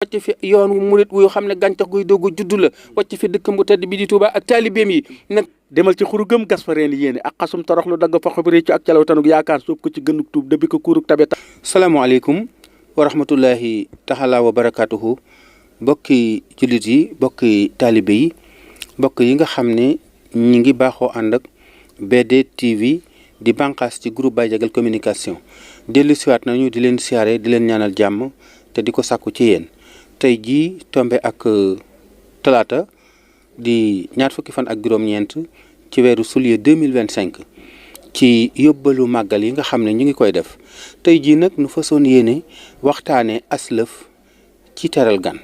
wàcc fi yoon wu murit wu xam ne gàncax guy doog a judd la wàcc fi dëkkam bu tedd bi di Touba ak taalibeem yi nag demal ci xuru gëm gas fa reen yéene ak xasum toroxlu dagg fa xobri ci ak calaw tanuk yaakaar soob ko ci gënuk tuub dëbbi ko kuuruk tabe salaamaaleykum wa rahmatullahi taala wa barakatuhu bokki jullit yi bokki taalibe yi bokk yi nga xam ne ñi ngi baaxoo ànd ak BD TV di bànqaas ci groupe Baye Diagal communication dellu siwaat nañu di leen siyaare di leen ñaanal jàmm te di ko sàkku ci yéen tey jii tombe ak talaata di ñaar fukki fan ak juróom-ñeent ci weeru juillet 2025 ci yóbbalu màggal yi nga xam ne ñu ngi koy def tey jii nag nu fasoon yéene waxtaane aslëf ci teral gan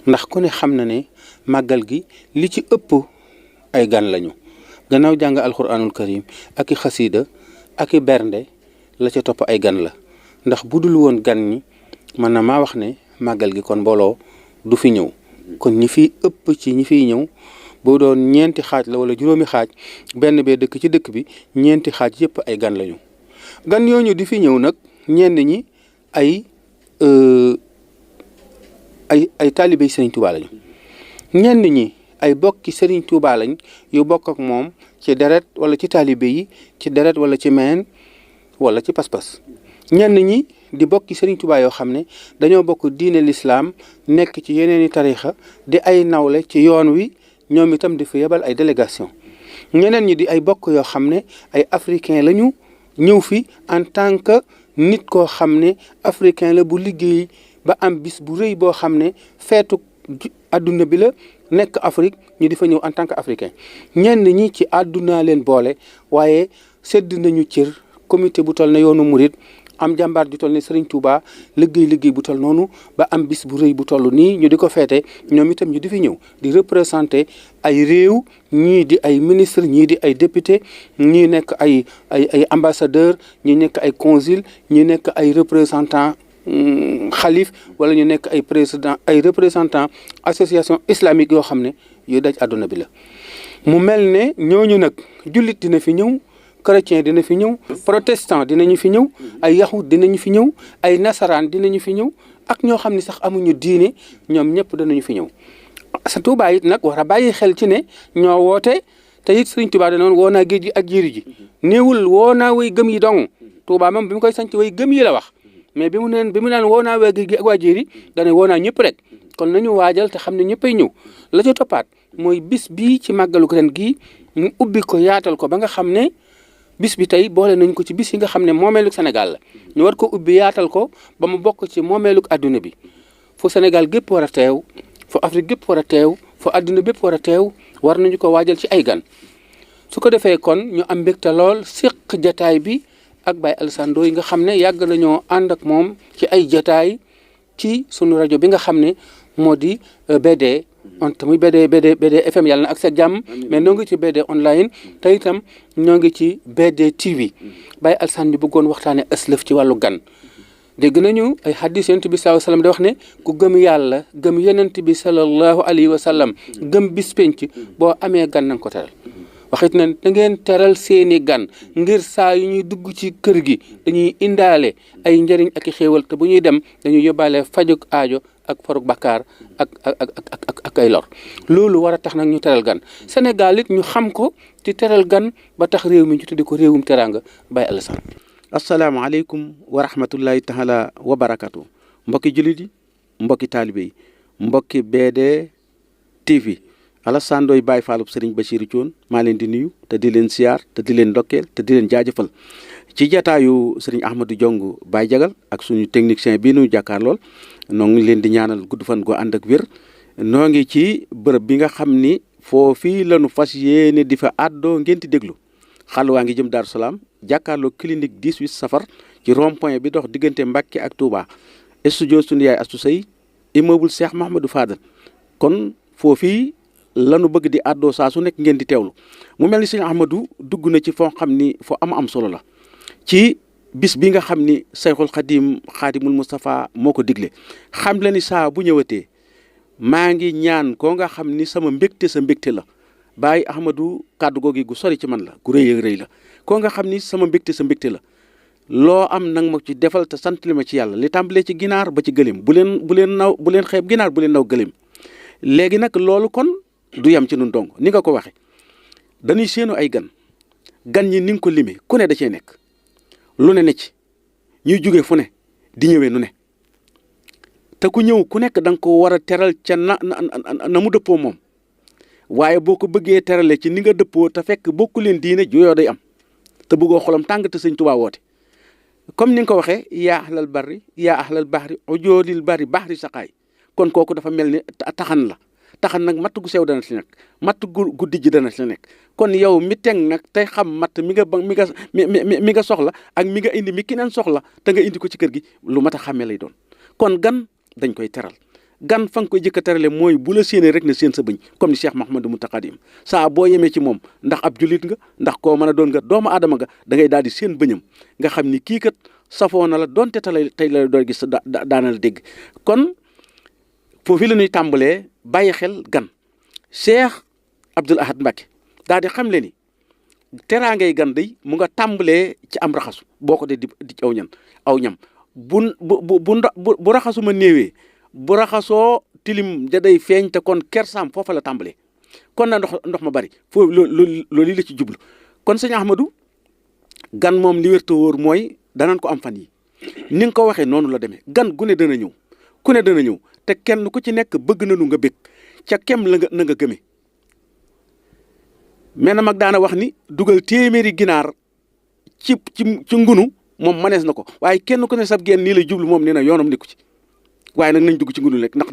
ndax ku ne xam na ne màggal gi li ci ëpp ay gan lañu gannaaw jàng alxuraanul karim ak i xasiida ak i bernde la ca topp ay gan la ndax bu dul woon gan ñi mën na maa wax ne màggal gi kon mbooloo du fi ñëw kon ñi fi ëpp ci ñi fiy ñëw boo doon ñeenti xaaj la wala juróomi xaaj benn bee dëkk ci dëkk bi ñeenti xaaj yëpp ay gan lañu gan yooñu di fi ñëw nag ñenn ñi ay taalibey Sëriñ Tuubaa lañu ñenn ñi ay bokki Sëriñ Tuubaa lañ yu bokk ak moom ci deret wala ci taalibe yi ci deret wala ci meen wala ci pas-pas ñenn ñi di bokki Sëriñ Tuubaa yoo xam ne dañoo bokk diine lislaam nekk ci yeneeni tarixa di ay nawle ci yoon wi ñoom itam di fa yebal ay délégation ñeneen ñi di ay bokk yoo xam ne ay africain lañu ñëw fi en tant que nit koo xam ne africain la bu liggéey ba am bis bu rëy boo xam ne feetu adduna bi la nekk Afrique ñu di fa ñëw en tant que africain ñenn ñi ci àdduna leen boole waaye sedd nañu cër comité bu toll ne yoonu murit am jàmbaar ju toll ne Serigne Touba liggéey bu toll noonu ba am bis bu rëy bu toll nii ñu di ko feete ñoom itam ñu di fi ñëw di représenter ay réew ñii di ay ministre ñii di ay député ñii nekk ay ambassadeur ñii nekk ay consul ñii nekk ay représentant xalif wala ñu nekk ay représentant association islamique yoo xam ne yu daj àdduna bi la mu mel ne ñooñu nag jullit dina fi ñëw chrétien dina fi ñëw protestant dinañu fi ñëw ay yahud dinañu fi ñëw ay nasaraan dinañu fi ñëw ak ñoo xam ne sax amuñu diine ñoom ñëpp danañu fi ñëw sa Tuubaa it nag war a bàyyi xel ci ne ñoo woote te it Sëriñ Tuubaa danoon woo naa géej gi ak jéeri ji néewul woo naa way gëm yi dong Tuubaa moom bi mu koy sanc way gëm yi la wax mais bi mu naan woo naa waa géej gi ak waa jéeri dane woo naa ñëpp rek kon nañu waajal te xam ne ñëppay ñëw la ca toppaat mooy bis bii ci màggalu ren gii ñu ubbi ko yaatal ko ba nga xam ne bis bi tey boole nañ ko ci bis yi nga xam ne moomeeluk Sénégal la ñu war ko ubbi yaatal ko ba mu bokk ci moomeeluk adduna bi fu Sénégal gépp war a teew fu Afrique gépp war a teew fu adduna bépp war a teew war nañu ko waajal ci ay gan su ko defee kon ñu am mbégte lool séq jataay bi ak Baye Alassane Ndoye nga xam ne yàgg nañoo ànd ak moom ci ay jataay ci sunu rajo bi nga xam ne moo di BD on muy BD FM yàlla na ak sa jàmm mais ñoo ngi ci BD online te itam ñoo ngi ci BD TV Baye Alassane ñu bëggoon waxtaane aslëf ci wàllu gan dégg nañu ay hadis yonent bi sallallahu alayhi wa sallam da wax ne ku gëm yàlla gëm yonent bi sallallahu alayhi wa sallam gëm bis penc boo amee gan nanga ko teral waxit na da ngeen teral seeni gan ngir saa yu ñuy dugg ci kër gi dañuy indaale ay njëriñ ak i xéewal te bu ñuy dem dañuy yóbbaale fajuk aajo ak faruk bakkaar ak ay lor loolu war a tax nag ñu teral gan Sénégal it ñu xam ko ci teral gan ba tax réew mi ñu tuddi ko réewum teraanga Baye Alassane asalaamaaleykum wa rahmatullahi taala wa barakatu mbokki jullit yi mbokki taalibe yi mbokki BD TV Alassane Ndoye Baye Fallou Serigne Bachirou Thioune maa leen di nuyu te di leen siyaar te di leen ndokkeel te di leen jaajëfal ci jataayu Serigne Ahmadou Diong Baye Diagal ak suñu technicien bii nu jàkkaar lool noo ngi leen di ñaanal gudd fan goo ànd ak wér noo ngi ci bërëb bi nga xam ni foofii lañu fas yéene di fa àddoo ngeen di déglu xàll waa ngi jëm Daaru Salaam jàkkaarloo clinique 18 safar ci rond point bi dox diggante Mbàkke ak Touba studio suñu yaay Astou Sey immeuble Cheikh Mahamadou Fadal kon foofii lanu bëgg di àddoo saa su nekk ngeen di teewlu mu mel ni sëñ Ahmadou dugg na ci foo xam ni foo am solo la ci bis bi nga xam ni Sayxul Xaadimul Moustapha moo ko digle xam la ni saa bu ñëwatee maa ngi ñaan koo nga xam ni sama mbégte sa mbégte la Baye Ahmadou kàddu googi gu sori ci man la gu rëy la koo nga xam ni sama mbégte sa mbégte la loo am nag ma ci defal te sant li ma ci yàlla li tàmbalee ci ginaar ba ci gëléem bu leen xeeb ginaar bu leen naw gëléem léegi nag loolu kon du yem ci nun dong ni nga ko waxe dañuy séenu ay gan ñi ni nga ko limee ku ne da cee nekk lu ne ci ñuy jóge fu ne di ñëwee nu ne te ku ñëw ku nekk da nga ko war a teral ca na mu dëppoo moom waaye boo ko bëggee terale ci ni nga dëppoo te fekk bokku leen diine juyoo day am te bëggoo xolam tàng te sëñ Tuubaa woote comme ni nga ko waxee yaa ahlal barri yaa ahlal bahri ujoolil bari bahri saqaay kon kooku dafa mel ni taxan la taxan nag matt gu sew dana ci nekk matt gu dijj dana ci nekk kon yow mi teg nag tey xam matt mi nga soxla ak mi nga indi mi keneen soxla te nga indi ko ci kër gi lu mat a xàmmee lay doon kon gan dañ koy teral gan fa nga koy jëkk a terale mooy bu la séenee rek ne seen sa bëñ comme ni Cheikh Mouhamadou Mountakhadim saa boo yemee ci moom ndax ab julit nga ndax koo mën a doon nga doomu aadama nga da ngay daal di seen bëñam nga xam ni kii kat safoo na la donte tey la doon gis daana la dégg kon foofu la ñuy tàmbalee bàyyi xel gan Cheikh Abdoul Ahad Mbacké daal di xam le ni teraangay gan day mu nga tàmbalee ci am raxasu boo ko dee di aw ñam bu raxasu ma néewee bu raxasoo tilim ja day feeñ te kon kersaam foofa la tàmbalee kon na ndox ma bari foofu loolu la ci jublu kon sëñ Ahmadou gan moom li wér te wóor mooy danañ ko am fan yi ni nga ko waxee noonu la demee gan gu ne dana ñëw ku ne dana ñëw te kenn ku ci nekk bëgg nañu nga bég ca kem la nga na nga gëmee mais na mag daana wax ni dugal téeméeri ginaar ci ngunu moom manees na ko waaye kenn ku ne sab geen nii lay jublu moom nee na yoonam nekku ci waaye nag nañ dugg ci ngunu rek ndax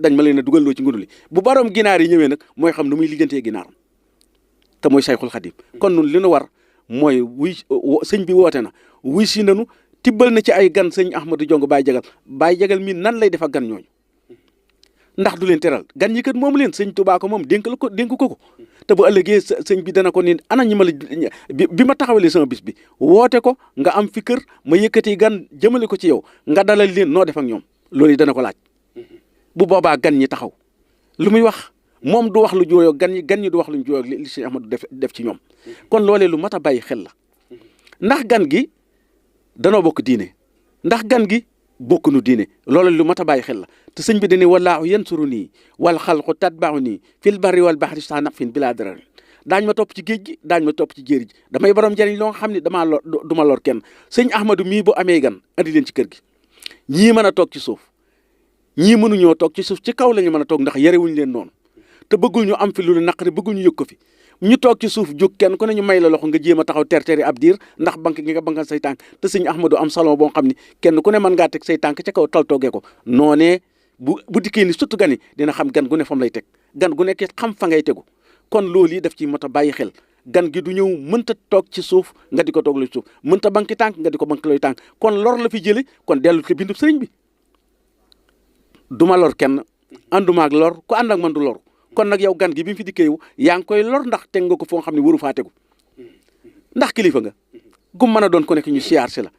dañ ma leen a dugal loo ci ngunu li bu baroom ginaar yi ñëwee nag mooy xam nu muy lijjantee ginaaram te mooy Sayxul Xadim kon nun li nu war mooy sëñ bi woote na wuy si nanu tibbal na ci ay gan sëñ Ahmadou Jong Baye Jagal mi nan lay def ak gan ñooñu ndax du leen teral gan ñi kat moom leen sëñ Tuubaa ko moom dénk ko te bu ëllëgee sëñ bi dana ko ni ana ñi ma la bi ma taxawalee sama bis bi woote ko nga am fi kër ma yëkkati gan jëmale ko ci yow nga dalal leen noo def ak ñoom loolu yi dana ko laaj bu boobaa gan ñi taxaw lu muy wax moom du wax lu jooyoo gan ñi du wax lu jooyoo li sëñ Ahmadou def ci ñoom kon loolee lu mat a bàyyi xel la ndax gan gi danoo bokk diine ndax gan gi bokkunu diine loolu lu mat a bàyyi xel la te sëñ bi dañuy wallaahu yansuru nii wal xalqu tatbaaxu nii fil barri wal baxri sa naqfin bilaa darar daañ ma topp ci géej gi daañ ma topp ci jéeri ji damay borom njëriñ loo nga xam ne du ma lor kenn sëñ Ahmadou mii bu amee gan andi leen ci kër gi ñii mën a toog ci suuf ñii mënuñoo toog ci suuf ci kaw la ñu mën a toog ndax yarewuñu leen noonu te bëggul ñu am fi lu naqari bëggul ñu yëg ko fi ñu toog ci suuf jóg kenn ku ne ñu may la loxo nga jéem a taxaw terteri ab diir ndax banque gi nga bankal say tànk te sëñ Ahmadou am salon boo xam ni kenn ku ne mën ngaa teg say tànk ca kaw tal toogee ko noonee bu dikkee ni surtout gan yi dina xam gan gu ne fam lay teg gan gu nekk xam fa ngay tegu kon loolu yi daf ci mot a bàyyi xel gan gi du ñëw mënta toog ci suuf nga di ko toog lu suuf mënta banki tànk nga di ko banki looy tànk kon lor la fi jële kon dellu ko bindu sëriñ bi duma lor kenn ànduma ak lor ku ànd ak man du lor kon nag yow gan gi bi mu fi dikkee yow yaa ngi koy lor ndax teg nga ko foo xam ne waru faa tegu ndax kilifa nga gum mën a doon ku nekk ñu siyaar si la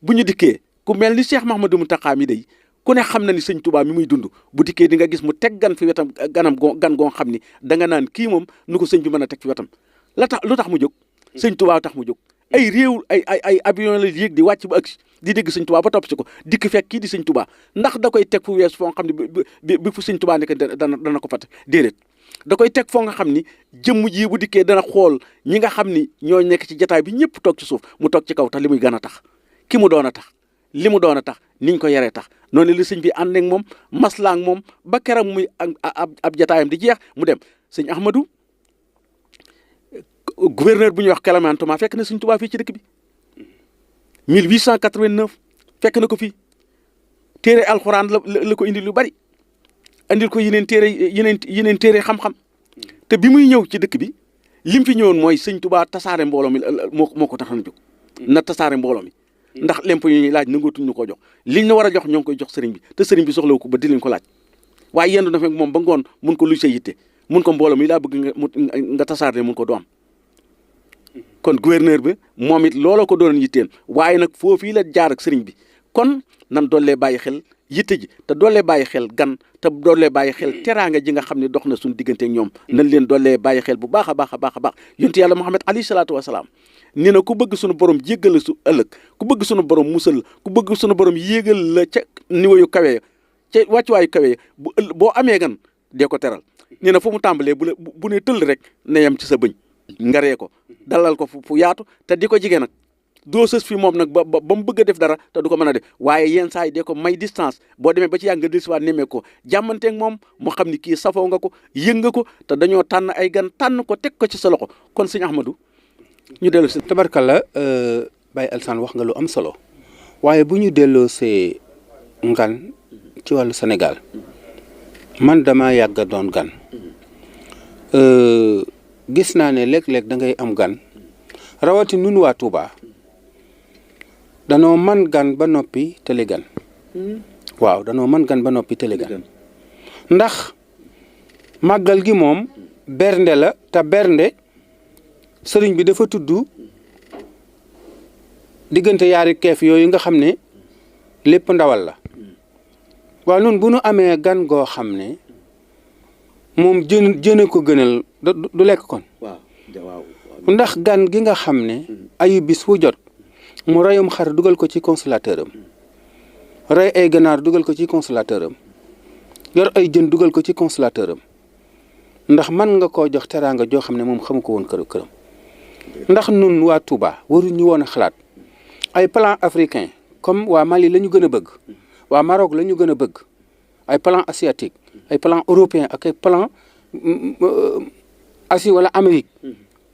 bu ñu dikkee ku mel ni Cheikh Mouhamadou Mountakha mi day ku ne xam na ni sëñ Touba mi muy dund bu dikkee di nga gis mu teg gan fi wetam gan goo xam ni danga naan kii moom nu ko sëñ bi mën a teg fi wetam lu tax mu jóg sëñ Touba tax mu jóg ay réew ay avion la yéeg di wàcc ba agsi di dégg sëñ Touba ba topp si ko dikk fekk kii di sëñ Touba ndax da koy teg fu wees foo xam ne bi fu sëñ Touba nekk dana ko fàtte déedéet da koy teg foo nga xam ni jëmm ji bu dikkee dana xool ñi nga xam ni ñoo nekk ci jataay bi ñëpp toog ci suuf mu toog ci kaw tax li muy gën a tax ki mu doon a tax li mu doon a tax niñ ko yaree tax noonu la sëñ bi ànd ak moom maslaa ak moom ba keroog muy ab jataayam di jeex mu dem sëñ Ahmadou gouverneur bu ñuy wax Clément Thomas fekk na sëñ Touba fii ci dëkk bi 1889 fekk na ko fii téere alxuraan la ko indi lu bari andil ko yeneen téere xam-xam te bi muy ñëw ci dëkk bi lim fi ñëwoon mooy sëñ Touba tasaare mbooloo mi moo ko tax na jóg na tasaare mbooloo mi ndax lemp yi ñuy laaj nangootuñ ñu ko jox liñ na war a jox ñoo ngi koy jox sëriñ bi te sëriñ bi soxlawu ko ba di leen ko laaj waaye yendu na fekk moom ba ngoon mun ko luy sa yitte mun ko mbooloo mi laa bëgg nga tasaare mun ko do am kon gouverneur bi moom it looloo ko doon yitteen waaye nag foofii la jaar ak sëriñ bi kon nan doollee bàyyi xel yitte ji te doollee bàyyi xel gan te doollee bàyyi xel teraanga ji nga xam ne dox na suñu diggante ak ñoom nañ leen doollee bàyyi xel bu baax a baax a baax a baax yonent yàlla Muhammad alayhi salaatu wasalaam nee na ku bëgg sunu borom jéggal la su ëllëg ku bëgg sunu borom musal la ku bëgg sunu borom yéegal la ca niveau yu kawe ya ca wàccuwaayu kawe ya boo amee gan dee ko teral nee na fu mu tàmbalee bu ne tëll rek ne yem ci sa bëñ nga ree ko dalal ko fu yaatu te di ko jigee nag doo sës fi moom nag ba mu bëgg a def dara te du ko mën a def waaye yenn saa yi dee ko may distance boo demee ba ci yàgg nga dellusiwaat nemmee ko jàmmanteeg moom mu xam ni kii safoo nga ko yëg nga ko te dañoo tànn ay gan tànn ko teg ko ci sa loxo kon sëñ Ahmadou ñu dellu si. tabarkalla Baye Alassane wax nga lu am solo waaye bu ñu delloo see ngan ci wàllu Sénégal man dama yàgg a doon gan gis naa ne léeg-léeg da ngay am gan rawati nun waa Touba danoo man gan ba noppi tële gan waaw danoo man gan ba noppi tële gan ndax màggal gi moom bernde la te bernde sëriñ bi dafa tudd diggante yaari keef yooyu nga xam ne lépp ndawal la waaw nun bu nu amee gan goo xam ne moom jëne ko gënal du lekk kon ndax gan gi nga xam ne ayu bis fu jot mu reyum xar dugal ko ci consommateur am rey ay ganaar dugal ko ci consommateur am yor ay jën dugal ko ci consommateur am ndax man nga koo jox teraanga joo xam ne moom xamu ko woon këram ndax nun waa Touba waruñu woon a xalaat ay plan africain comme waa Mali la ñu gën a bëgg waa Maroc la ñu gën a bëgg ay plan asiatique ay plan européen ak ay plan Asie wala Amérique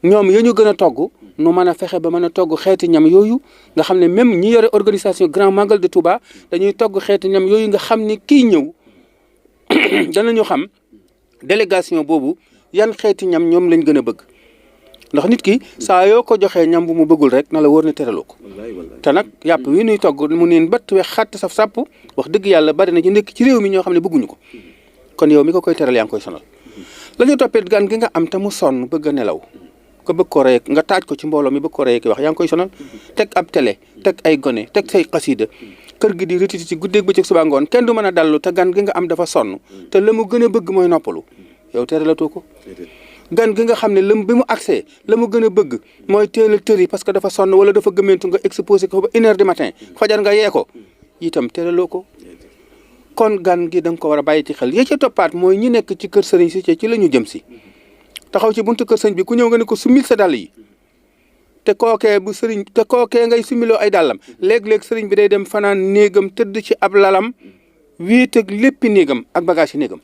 ñoom ya ñu gën a togg nu mën a fexe ba mën a togg xeeti ñam yooyu nga xam ne même ñi yore organisation Grand Magal de Touba dañuy togg xeeti ñam yooyu nga xam ne kii ñëw danañu xam délégation boobu yan xeeti ñam ñoom lañ gën a bëgg ndax nit ki saa yoo ko joxee ñam bu mu bëggul rek na la wóor ne teraloo ko te nag yàpp wi nuy togg mu neen bët wex xatt saf sàpp wax dëgg yàlla bari na ci nekk ci réew mi ñoo xam ne bëgguñu ko kon yow mi ko koy teral yaa ngi koy sonal la ñu toppee gan gi nga am te mu sonn bëgg a nelaw ko bëgg ko rey nga taaj ko ci mbooloo mi bëgg ko rey ki wax yaa ngi koy sonal teg ab télé teg ay gone teg say xasida kër gi di rëtiti ci guddeeg bëccëg suba ngoon kenn du mën a dallu te gan gi nga am dafa sonn te la mu gën a bëgg mooy noppalu yow teralatoo ko gan gi nga xam ne lëm bi mu accès la mu gën a bëgg mooy teel a tëri parce que dafa sonn wala dafa gëmmentu nga exposé ko ba 1h du matin fajar nga yee ko itam teraloo ko kon gan gi da nga ko war a bàyyi ci xel yee ca toppaat mooy ñi nekk ci kër sëriñ si ci la ñu jëm si taxaw ci buntu kër sëriñ bi ku ñëw nga ne ko summil sa dàll yi te kookee ngay summiloo ay dàllam léeg-léeg sëriñ bi day dem fanaan néegam tëdd ci ab lalam wéet ak léppi néegam ak bagage yi néegam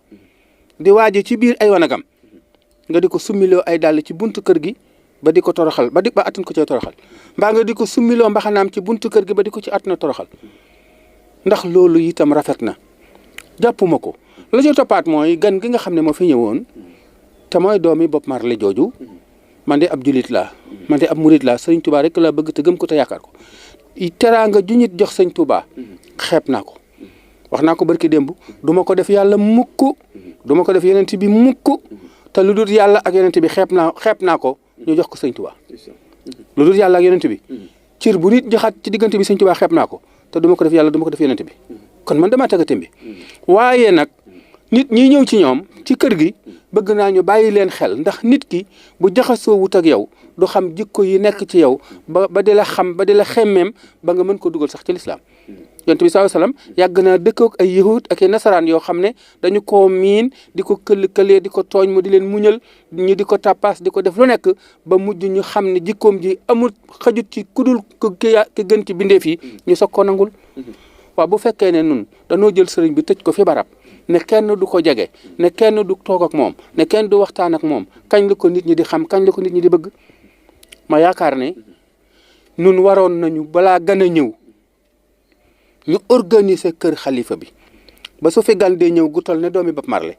di waaje ci biir ay wanagam nga di ko summiloo ay dàll ci buntu kër gi ba di ko toroxal ba attan ko cee toroxal mbaa nga di ko summiloo mbaxanaam ci buntu kër gi ba di ko ci attan toroxal ndax loolu itam rafet na jàppuma ko la ci toppaat mooy gan gi nga xam ne moo fi ñëwoon te mooy doomi Bopp Marley jooju man de ab julit laa man de ab murit laa sëñ Touba rek laa bëgg te gëm ko te yaakaar ko teraanga ju nit jox sëñ Touba xeeb naa ko wax naa ko barki démb du ma ko def yàlla mukk du ma ko def yonent bi mukk te lu dul yàlla ak yonent bi xeeb naa ko ñu jox ko sëñ Touba lu dul yàlla ak yonent bi cër bu nit joxaat ci diggante bi sëñ Touba xeeb naa ko te du ma ko def yàlla du ma ko def yonent bi kon man damaa tagga tembi waaye nag nit ñi ñëw ci ñoom ci kër gi bëgg naa ñu bàyyi leen xel ndax nit ki bu jaxasoo wut ak yow du xam jikko yi nekk ci yow ba di la xam ba di la xemmeem ba nga mën ko dugal sax ci lislaam yonent bi sallallahu alayhi wasallam yàgg naa dëkkoog ay yahud ak ay nasaraan yoo xam ne dañu koo miin di ko këll-këlee di ko tooñ mu di leen muñal ñu di ko tappaas di ko def lu nekk ba mujj ñu xam ne jikkoom ji amul xajut ci kudul ki gën ci bindeef yi ñu soog ko nangul waaw bu fekkee ne nun dañoo jël sëriñ bi tëj ko fi barab ne kenn du ko jege ne kenn du toog ak moom ne kenn du waxtaan ak moom kañ la ko nit ñi di xam kañ la ko nit ñi di bëgg ma yaakaar ne nun waroon nañu balaa gan a ñëw ñu organiser kër xalifa bi ba su fi gan dee ñëw gu tol ne doomi Bopp Marley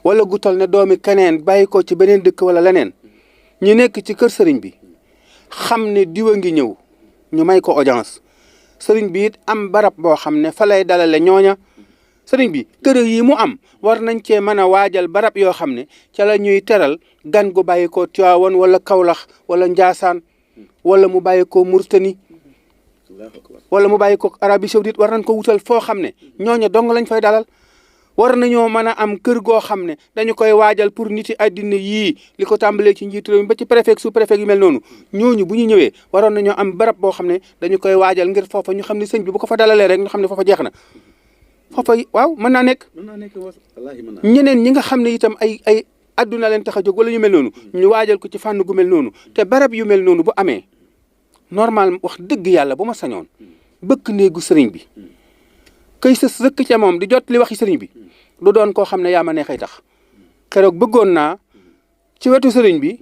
wala gu tol ne doomi keneen bàyyi ko ci beneen dëkk wala leneen ñu nekk ci kër sëriñ bi xam ne diwa ngi ñëw ñu may ko audience sëriñ bi it am barab boo xam ne fa lay dalale ñooña sëriñ bi kër yi mu am war nañ cee mën a waajal barab yoo xam ne ca la ñuy teral gan gu bàyyi ko Tiwaawan wala Kawlax wala Njaasaan wala mu bàyyi ko Murtani wala mu bàyyi ko Arabie Saoudite war nañ ko wutal foo xam ne ñooña dong lañ fay dalal war nañoo mën a am kër goo xam ne dañu koy waajal pour niti àddina yii li ko tàmbalee ci njiitu réew mi ba ci préfet sous préfet yu mel noonu ñooñu bu ñu ñëwee waroon nañoo am barab boo xam ne dañu koy waajal ngir foofa ñu xam ne sëñ bi bu ko fa dalalee rek ñu xam ne foofa jeex na foofa waaw mën naa nekk ñeneen ñi nga xam ne itam ay adduna leen tax a jóg wala ñu mel noonu ñu waajal ko ci fànn gu mel noonu te barab yu mel noonu bu amee normal wax dëgg yàlla bu ma sañoon bëkk néegu sëriñ bi kay sa sëkk ca moom di jot li waxi sëriñ bi du doon koo xam ne yaa ma neexay tax keroog bëggoon naa ci wetu sëriñ bi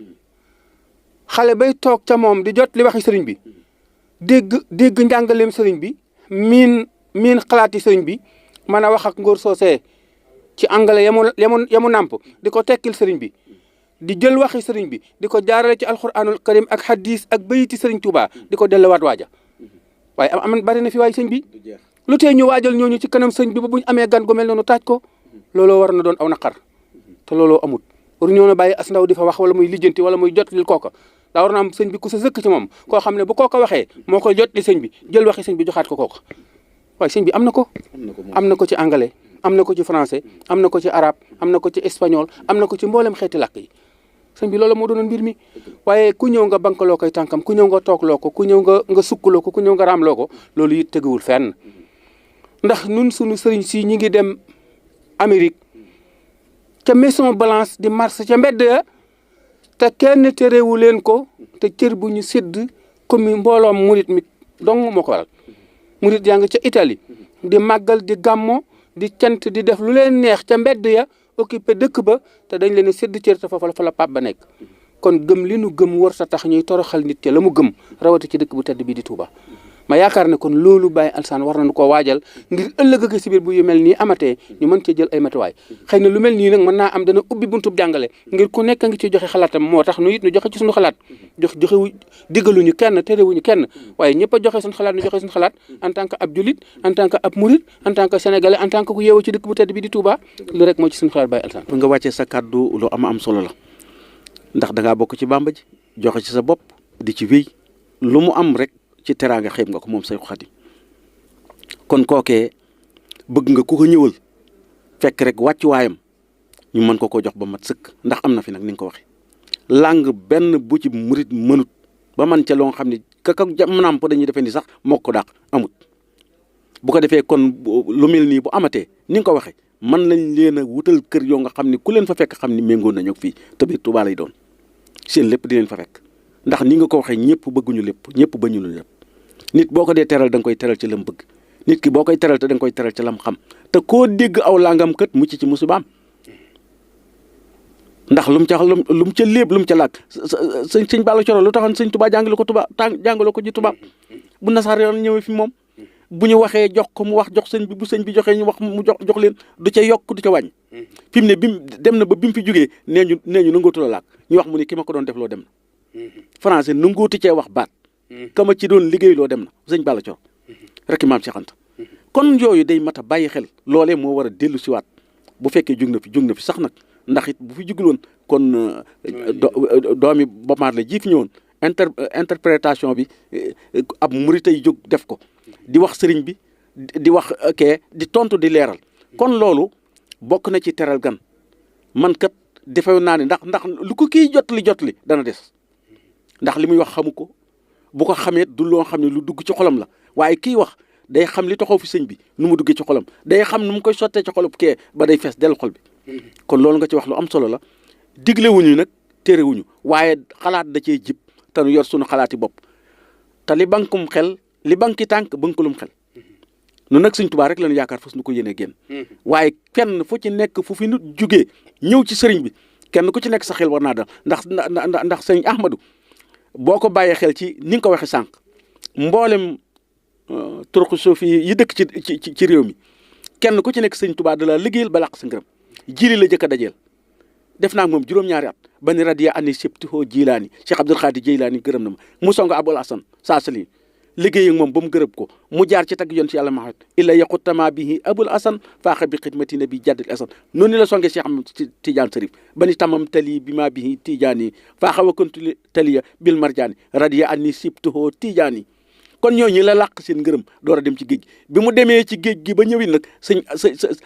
xale bay toog ca moom di jot li waxi sëriñ bi dégg njàngaleem sëriñ bi miin xalaati sëriñ bi mën a wax ak ngóor soosee ci anglais yamu nàmp di ko tekkil sëriñ bi di jël waxi sëriñ bi di ko jaarale ci alxuraanul karim ak hadis ak bayiti sëriñ Touba di ko delluwaat waaja waaye am bari na fi waay sëñ bi lu tee ñu waajal ñooñu ci kanam sëñ bi ba bu ñu amee gan gu mel noonu taaj ko looloo war na doon aw naqar te looloo amut war ñoo na bàyyi as ndaw di fa wax wala muy lijjanti wala muy jot lil kooka daa war na am sëñ bi ku sa sëkk ci moom koo xam ne bu kooka waxee moo koy jot li sëñ bi jël waxi sëñ bi joxaat ko kooka waaye sëñ bi am na ko am na ko ci anglais am na ko ci français am na ko ci arabe am na ko ci espagnol am na ko ci mboolem xeeti làkk yi sëñ bi loolu moo doonoon mbir mi waaye ku ñëw nga bankaloo koy tànkam ku ñëw nga toogloo ko ku ñëw nga sukkaloo ko ku ñëw nga raamloo ko loolu it teguwul fenn ndax nun suñu sëriñ si ñi ngi dem Amérique ca Maison Blanche di marche ca mbedd ya te kenn terewu leen ko te cër bu ñu sédd comme mbooloom murit mi dong moo ko waral murit yaa ngi ca Italie di màggal di gàmmo di cant di def lu leen neex ca mbedd ya occupé dëkk ba te dañ leen a sédd cër te foofa la fa la pap ba nekk kon gëm li nu gëm war sa tax ñuy toroxal nit ca la mu gëm rawati ci dëkk bu tedd bii di Touba ma yaakaar ne kon loolu Baye Alassane war nañu koo waajal ngir ëllëg ak si biir bu yu mel nii amatee ñu mën cee jël ay matuwaay xëy na lu mel nii nag mën naa am dana ubbi buntub jàngale ngir ku nekk ngi ci joxe xalaatam moo tax nu it nu joxe ci suñu xalaat joxewu diggaluñu kenn terewuñu kenn waaye ñëpp a joxe suñu xalaat nu joxe suñu xalaat en tant que ab julit en tant que ab murit en tant que sénégalais en tant que ku yeewoo ci dëkk bu tedd bi di Touba lu rek moo ci suñu xalaat Baye Alassane nga wàccee sa kàddu lu am solo la ndax da ngaa bokk ci Bàmba ji joxe ci sa bopp di ci wéy lu mu am rek ci teraanga xeeb nga ko moom Seexu Xaadim kon kookee bëgg nga ku ko ñëwal fekk rek wàccuwaayam ñu mën ko jox ba mat sëkk ndax am na fi nag ni nga ko waxee langue benn bu ci murit mënut ba man ca loo xam ne kaka namp dañuy defee ni sax moo ko dàq amut bu ko defee kon lu mel nii bu amatee ni nga ko waxee mën lañ leen a wutal kër yoo nga xam ne ku leen fa fekk xam ni méngoo nañu ak fii te biir Tuubaa lay doon seen lépp di leen fa fekk ndax ni nga ko waxee ñëpp bëgguñu lépp ñëpp bañuñu lépp nit boo ko dee teral da nga koy teral ci lam bëgg nit ki boo koy teral te da nga koy teral ci lam xam te koo dégg aw langam kët mucc ci musibaam ndax lu mu ca léeb lu mu ca làkk sëñ Balla Coro lu taxoon sëñ Tuubaa jàngale ko tubaab jàngaloo ko ji tubaab bu nasaar yoon ñëwee fi moom bu ñu waxee jox ko mu wax jox sëñ bi bu sëñ bi joxee ñu wax mu jox leen du ca yokk du ca wàññ fi mu ne dem na ba bi mu fi jógee nee ñu nangootu la làkk ñu wax mu ne ki ma ko doon def loo dem na français nangooti cee wax baat kama ci doon liggéey loo dem na sëñ Balla Coro rek maam Cheikh Anta kon yooyu day mat a bàyyi xel loolee moo war a dellu siwaat bu fekkee jug na fi sax nag ndax it bu fi jugul woon kon doomi Bopp Maar la ji fi ñëwoon interprétation bi ab murit ay jóg def ko di wax sëriñ bi di wax kee di tontu di leeral kon loolu bokk na ci teral gan man kat defew naa ne ndax lu ko kii jot li dana des ndax li muy wax xamu ko bu ko xamee du loo xam ne lu dugg ci xolam la waaye kii wax day xam li taxaw fi sëñ bi nu mu duggee ci xolam day xam nu mu koy sottee ci xolub kee ba day fees dellu xol bi kon loolu nga ci wax lu am solo la diglewuñu nag terewuñu waaye xalaat da cee jib te nu yor suñu xalaati bopp te li bankum xel li banki tànk bankulum xel nu nag sëñ Tuubaa rek lañu yaakaar fas nu ko yéene génn waaye kenn fu ci nekk fu fi nit jugee ñëw ci sëriñ bi kenn ku ci nekk sa xel war naa dal ndax sëñ Ahmadou boo ko bàyyee xel ci ni nga ko waxee sànq mboolem turuqu suufi yi dëkk ci réew mi kenn ku ci nekk sëñ Tuubaa da la liggéeyal ba làq sa ngërëm jili la jëkk a dajeel def naa moom juróom-ñaari at ba ni radiya ani sibtihoo jilaani Cheikh Abdul Xaadir Jeylaani gërëm na ma mu songa Abul Hasan Saasali liggéey ak moom ba mu gërëb ko mu jaar ci tagg yoon ci yàlla Muhammad illa yaqutama bihi Abul Hasan faaxa bi xidmati nabi jaddil Hasan noonu la songe Cheikh Ahmad Tidiane Sarif ba ni tamam tali bi ma bihi Tijaani faaxa wa kuntu taliya bil marjaani radiya ani sibtihoo Tijaani kon ñooñu la làq seen ngërëm door a dem ci géej gi bi mu demee ci géej gi ba ñëwin nag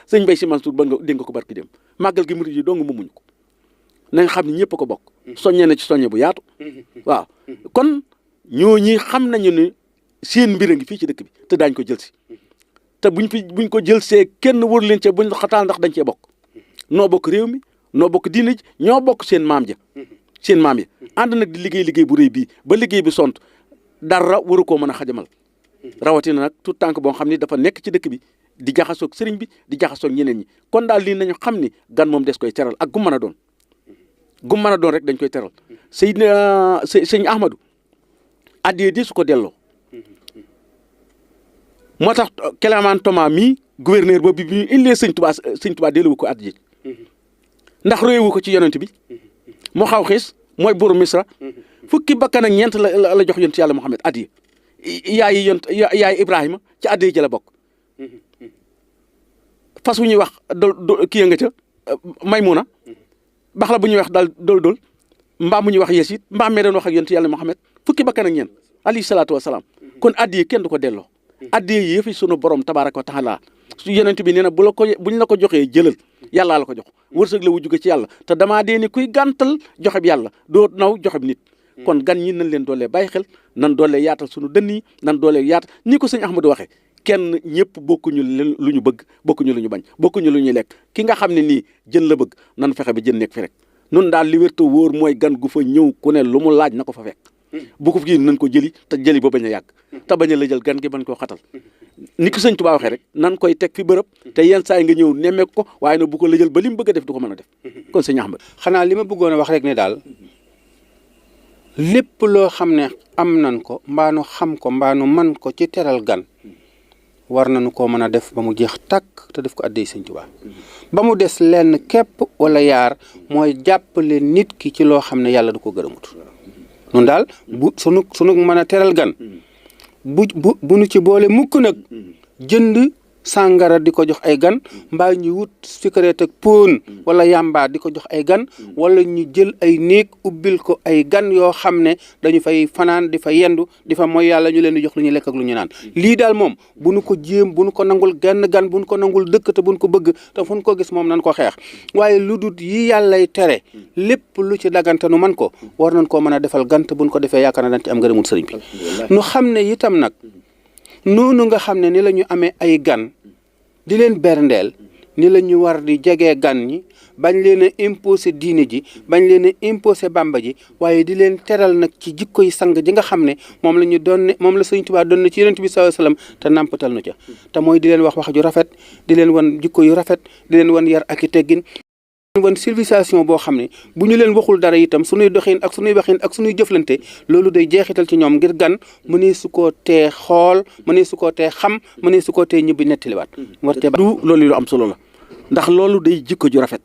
sëñ Bay Si Mansour ba nga dégg nga ko barki dem màggal gi murid yi dong mu muñ ko nañ xam ne ñëpp a ko bokk soññee na ci soññe bu yaatu waaw kon ñooñi xam nañu ne seen mbir a ngi fii ci dëkk bi te daañ ko jël si te buñ ko jël see kenn wër leen ca buñ xataal ndax dañ cee bokk noo bokk réew mi noo bokk diine ji ñoo bokk seen maam ja seen maam ya ànd nag di liggéey bu rëy bii ba liggéey bi sont dara waru koo mën a xajamal rawatina nag tout tànk boo xam ni dafa nekk ci dëkk bi di jaxasoog sëriñ bi di jaxasoog ñeneen ñi kon daal lii nañu xam ni gan moom des koy teral ak gu mën a doon rek dañ koy teral sëñ Ahmadou addiyee di su ko delloo moo tax Clément Thomas mii gouverneur boobu bi ñu indee sëñ Tuubaa delluwu ko addiye ndax royewu ko ci yonent bi moo xaw xiis mooy buuru Misra fukki bakkan ak ñeent la jox yonent yàlla Muhammad addiye yaay Ibrahima ci addiye ji la bokk fas wu ñuy wax kii nga ca Maymuna bax la bu ñuy wax daal dol mbaam mu ñuy wax Yasid mbaam mee doon wax ak yonent yàlla Muhammad fukki bakkan ak ñeent alayhi salaatu wa salaam kon addiye kenn du ko delloo addiye yëfi sunu borom tabaaraka wa taala su yonent bi nee na buñ la ko joxee jëlal yàllaa la ko jox wërsëg la wu jóge ci yàlla te damaa dee ni kuy gàntal joxe bi yàlla doo naw joxe bi nit kon gan ñi nañ leen doolee bàyyi xel nan doolee yaatal sunu dënn yi nan doolee yaatal ni ko sëñ Ahmadou waxee kenn ñëpp bokkuñu lu ñu bëgg bokkuñu lu ñu bañ bokkuñu lu ñuy lekk ki nga xam ne nii jën la bëgg nan fexe ba jën nekk fi rek nun daal li wér te wóor mooy gan gu fa ñëw ku ne lu mu laaj na ko fa fekk bu ko fi nañ ko jëli te jëli ba bañ a yàgg te bañ a la jël gan gi bañ koo xatal ni ko sëñ Tuubaa waxee rek nan koy teg fi bërëb te yenn saa yi nga ñëw nemmeeku ko waaye nag bu ko lëjal ba li mu bëgg a def du ko mën a def kon sëñ Ahmad xanaa li ma bëggoon a wax rek ne daal lépp loo xam ne am nan ko mbaanu xam ko mbaanu man ko ci teral gan war nañu koo mën a def ba mu jeex tàkk te def ko addee sëñ Tuubaa ba mu des lenn képp wala yaar mooy jàppale nit ki ci loo xam ne yàlla du ko gërëmut nun daal bu sunu mën a teral gan bu nu ci boole mukk nag jënd sàngara di ko jox ay gan mbaa ñu wut cigarette ak poon wala yamba di ko jox ay gan wala ñu jël ay néeg ubbil ko ay gan yoo xam ne dañu fay fanaan di fa yendu di fa mooy yàlla ñu leen di jox lu ñu lekk ak lu ñu naan lii daal moom bu nu ko jéem bu nu ko nangul genn gan bu nu ko nangul dëkk te bu nu ko bëgg te fu nu ko gis moom nan ko xeex waaye lu dut yi yàllay tere lépp lu ci dagante nu man ko war nañ koo mën a defal gan te bu nu ko defee yaakaar na dañ ci am ngërëmul sëriñ bi nu xam ne itam nag noonu nga xam ne ni la ñu amee ay gan di leen berndeel ni la ñu war di jegee gan ñi bañ leen a imposé diine ji bañ leen a imposé bamba ji waaye di leen teral nag ci jikko yi sang ji nga xam ne moom la ñu doon ne moom la sëñ Tuubaa doon na ci yonent bi sallallahu alayhi wasallam te nampatal nu ca te mooy di leen wax ju rafet di leen wan jikko yu rafet di leen wan yar ak i teggin wan civilisation boo xam ne bu ñu leen waxul dara itam suñuy doxin ak suñuy waxin ak suñuy jëflante loolu day jeexital ci ñoom ngir gan mënee su koo tee xool mënee su koo tee xam mënee su koo tee ñibbi nettaliwaat war cee du loolu lu am solo la ndax loolu day jikko ju rafet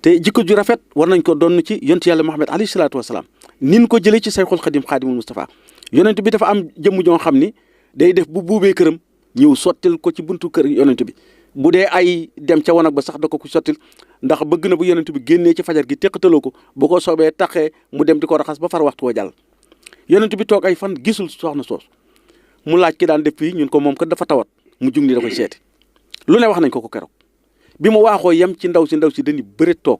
te jikko ju rafet war nañ ko doon ci yonent yàlla Muhammad alayhi salaatu wasalaam nin ko jëlee ci Sayxul Xadim Xaadimul Mustafa yonent bi dafa am jëmm joo xam ni day def bu buubee këram ñëw sottil ko ci buntu kër yonent bi bu dee ay dem ca wanag ba sax da ko sottil ndax bëgg na bu yonent bi génnee ci fajar gi teqataloo ko bu ko soobee taxee mu dem di ko raxas ba far waxtu woo jàll yonent bi toog ay fan gisul soxna soos mu laaj ki daan def fii ñun ko moom kat dafa tawat mu jug ni da koy seeti lu ne wax nañ ko keroog bi mu waaxoo yem ci ndaw si dañuy bëre toog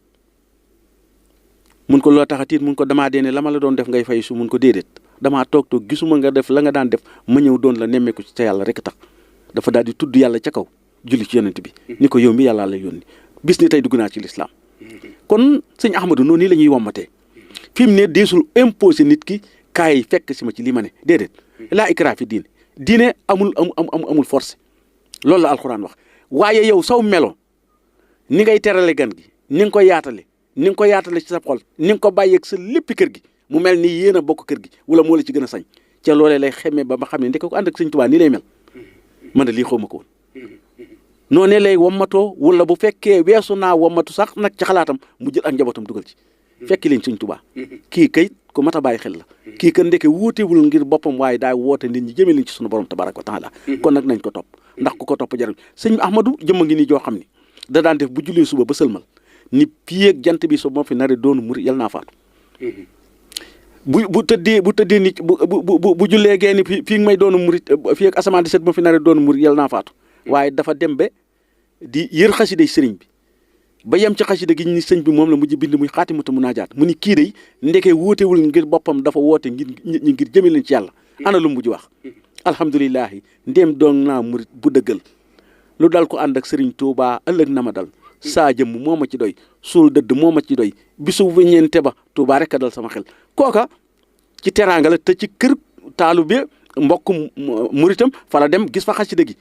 mun ko loo tax a tiit mun ko damaa dee ne la ma la doon def ngay fay su mun ko déedéet damaa toog gisuma nga def la nga daan def ma ñëw doon la nemmeeku ci ca yàlla rek tax dafa daal di tudd yàlla ca kaw julli ci yonent bi ni ko yow mi yàllaa la yónni bis ni tey dugg naa ci lislaam kon sëñ Ahmadou noonu nii la ñuy wommatee fi mu ne deesul imposé nit ki kaay fekk si ma ci li ma ne déedéet laa ikraa fi diine amul forcé loolu la alxuraan wax waaye yow saw melo ni ngay terale gan gi ni nga ko yaatale ci sa xol ni nga ko bàyyeeg sa léppi kër gi mu mel ni yéen a bokk kër gi wala moo la ci gën a sañ ca loolee lay xemmee ba ma xam ne ndeke ko ànd ak sëñ Tuubaa nii lay mel man de lii xaw ma ko woon noonee lay wommatoo wala bu fekkee weesu naa wommatu sax nag ci xalaatam mu jël ak njabootam dugal ci fekki leen sëñ Tuubaa kii kay ku mat a bàyyi xel la kii kan ndeke wuutewul ngir boppam waaye daa woote nit ñi jëmee leen ci sunu borom tabaraka wa taala kon nag nañ ko topp ndax ku ko topp jariñ sëñ Ahmadou jëmma ngi nii joo xam ni da daan def bu jullee suba ba sëlmal ni fii ak jant bi so moo fi nare doonu muri yal naa faatu bu tëddee nit bu jullee gee ni fii may doonu murit fii ak asamaan di set ma fi nare doonu murit yàlla naa faatu waaye dafa dem ba di yër xasiday sëriñ bi ba yem ci xasida gi ni sëñ bi moom la mujj bind muy xaatimatu munaajaat mu ni kii day ndeke wóotewul ngir boppam dafa woote ngir nit ñi ngir jëme leen ci yàlla ana lu mujj wax alhamdulilahi ndéem doon naa murit bu dëggal lu dal ko ànd ak sëriñ Tuubaa ëllëg na ma dal saa jëmm moo ma ci doy suul dëdd moo ma ci doy bisu weññeente ba Tuubaa rek a dal sama xel kooka ci teraanga la te ci kër taalu bi mbokk muritam fa la dem gis fa xasida gi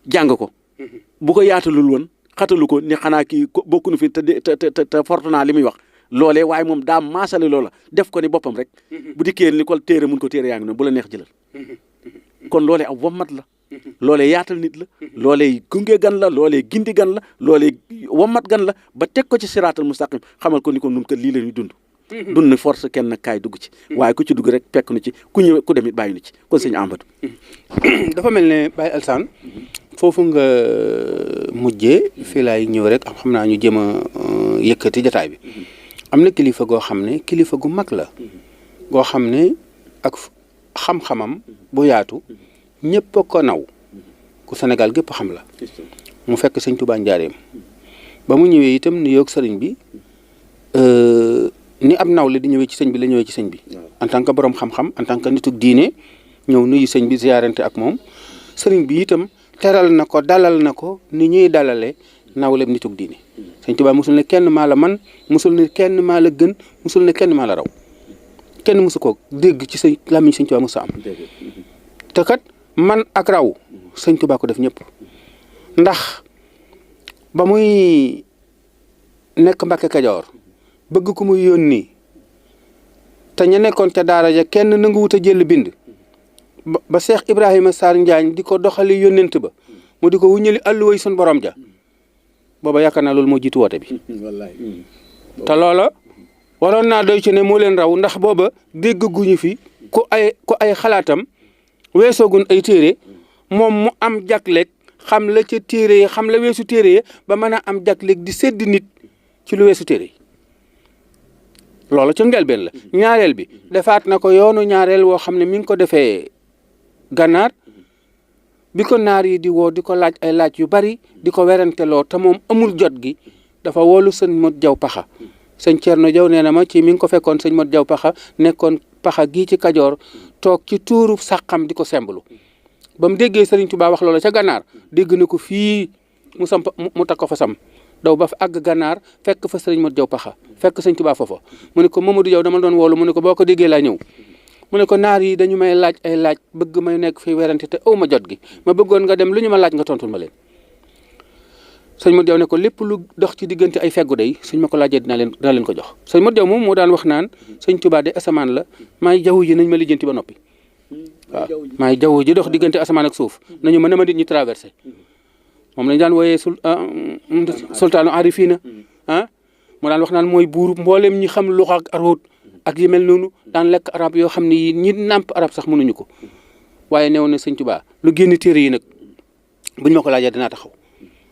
jàng ko bu ko yaatalul woon xatalu ko ni xanaa kii bokku nu fi te fortuna li muy wax loolee waaye moom daa maasale loola def ko ni boppam rek bu dikkee ni ko téere mun ko téere yaa ngi noonu bu la neex jëlal kon loolee ab wommat la loolee yaatal nit la loolee gunge gan la loolee gindi gan la loolee wommat gan la ba teg ko ci siraatal mustaqim xamal ko ni ko nun kat lii la ñuy dund dund na force kenn nag kaay dugg ci waaye ku ci dugg rek fekk nu ci ku ñëw ku demit bàyyi nu ci kon sëñ Amadou dafa mel ne Baye Alassane foofu nga mujjee fii laay ñëw rek xam naa ñu jéem a yëkkati jataay bi am na kilifa goo xam ne kilifa gu mag la goo xam ne ak xam-xamam bu yaatu ñëpp a ko naw ku Sénégal gépp xam la mu fekk sëñ Touba Njaareem ba mu ñëwee itam nu yoog sëriñ bi ni ab nawle di ñëwee ci sëñ bi la ñëwee ci sëñ bi en tant que borom xam-xam en tant que nitug diine ñëw nuyu sëñ bi ziyaarante ak moom sëriñ bi itam teral na ko dalal na ko ni ñuy dalale nawlem nitug diine sëñ Tuubaa musul ne kenn maa la man musul ne kenn maa la gën musul ne kenn maa la raw kenn musu ko dégg ci sa làmmiñ sëñ Tuubaa musa am te kat man ak raw sëñ Tuubaa ko def ñëpp ndax ba muy nekk Mbàkke Kajoor bëgg ko muy yónni te ña nekkoon ca daara ja kenn nangu wut a jël bind ba Cheikh Ibrahima Sarr Njaañ di ko doxali yónnent ba mu di ko wuññali àlluway sun borom ja booba yaakaar naa loolu moo jiitu woote bi te loola waroon naa doy ci ne moo leen raw ndax booba dégg guñu fi ku ay xalaatam weesoogun ay téere moom mu am jagleeg xam la ca téere yi xam la weesu téere yi ba mën a am jagleeg di sedd nit ci lu weesu téere yi loolu ca njëlbeen la ñaareel bi defaat na ko yoonu ñaareel woo xam ne mi ngi ko defee gànnaar bi ko naar yi di woo di ko laaj ay laaj yu bari di ko weranteloo te moom amul jot gi dafa woolu sëñ Mot Jaw Paxa sëñ Cerno Jaw nee na ma ci mi ngi ko fekkoon sëñ Mot Jaw Paxa nekkoon Paxa gii ci Kajoor toog ci tuuru sàqam di ko semblu ba mu déggee Sëriñ Tuubaa wax loola ca gànnaar dégg na ko fii mu samp mu takk ko fa sam daw ba fa àgg gànnaar fekk fa sëriñ Mot Jaw Paxa fekk sëñ Tuubaa foofa mu ne ko Mamadou Jaw dama doon woolu mu ne ko boo ko déggee laa ñëw mu ne ko naar yi dañu may laaj ay laaj bëgg may nekk fii werante te aw ma jot gi ma bëggoon nga dem lu ñu ma laaj nga tontul ma leen sëñ Mot Jaw ne ko lépp lu dox ci diggante ay feggu day suñ ma ko laajee dinaa leen ko jox sëñ Mot Jaw moom moo daan wax naan sëñ Tuubaa de asamaan la maay jaww ji nañ ma lijjanti ba noppi waaw maay jaww ji dox diggante asamaan ak suuf nañu mën a ma nit ñi traversé moom lañu daan wooyee sultaanu arifina mu daan wax naan mooy buuru mboolem ñi xam luxa ak arut ak yi mel noonu daan lekk arab yoo xam ne yi ñi nàmp arab sax mënuñu ko waaye neew na sëñ Tuubaa lu génn téere yi nag buñ ma ko laajee dinaa taxaw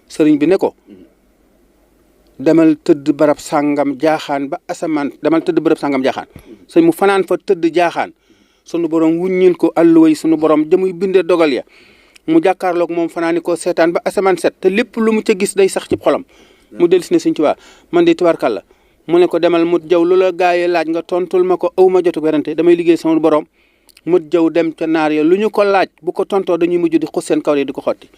sëriñ bi ne ko demal tëdd barab sàngam jaaxaan ba asamaan demal tëdd barab sàngam jaaxaan sëñ mu fanaan fa tëdd jaaxaan sunu borom wuññil ko àlluway sunu borom jamuy bindee dogal ya mu jàkkaarloog moom fanaani ko seetaan ba asamaan set te lépp lu mu ca gis day sax ci xolam mu dellu si ne sëñ Tuubaa man de tubaarkàlla mu ne ko demal Mot Jaw lu la gaayee laaj nga tontul ma ko aw ma jotu werante damay liggéey sama borom Mot Jaw dem ca naar ya lu ñu ko laaj bu ko tontoo dañuy mujj di xus seen kaw yi di ko xotti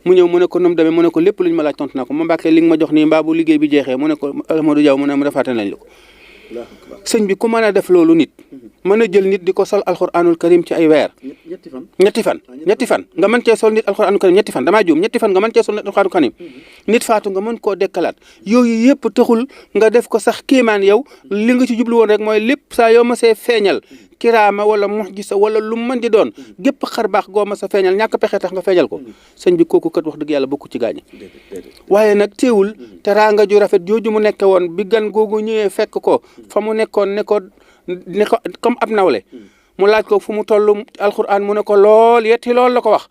mu ñëw mu ne ko nu mu demee mu ne ko lépp lu ñu ma laaj tontu naa ko ma mbàkkee li nga ma jox nii mbaa bu liggéey bi jeexee mu ne ko Amadou Jaw mu ne mu defaate nañ la ko sëñ bi ku mën a def loolu nit mën a jël nit di ko sol alxuraanul karim ci ay weer ñetti fan nga mën cee sol nit alxuraanul karim ñetti fan damaa juum ñetti fan nga mën cee sol nit alxuraanul karim nit faatu nga mën koo dekkalaat yooyu yëpp taxul nga def ko sax kéemaan yow li nga ci jublu woon rek mooy lépp saa yoo ma see feeñal kiraama wala muxjisa wala lu mën di doon gépp xar baax goo ma sa feeñal ñàkk pexe tax nga feeñal ko sëñ bi kooku kat wax dëgg yàlla bokku ci gaañi waaye nag teewul teraanga ju rafet jooju mu nekke woon bi gan googu ñëwee fekk ko fa mu nekkoon ne ko comme ab nawle mu laaj ko fu mu toll alxuraan mu ne ko lool yetti lool la ko wax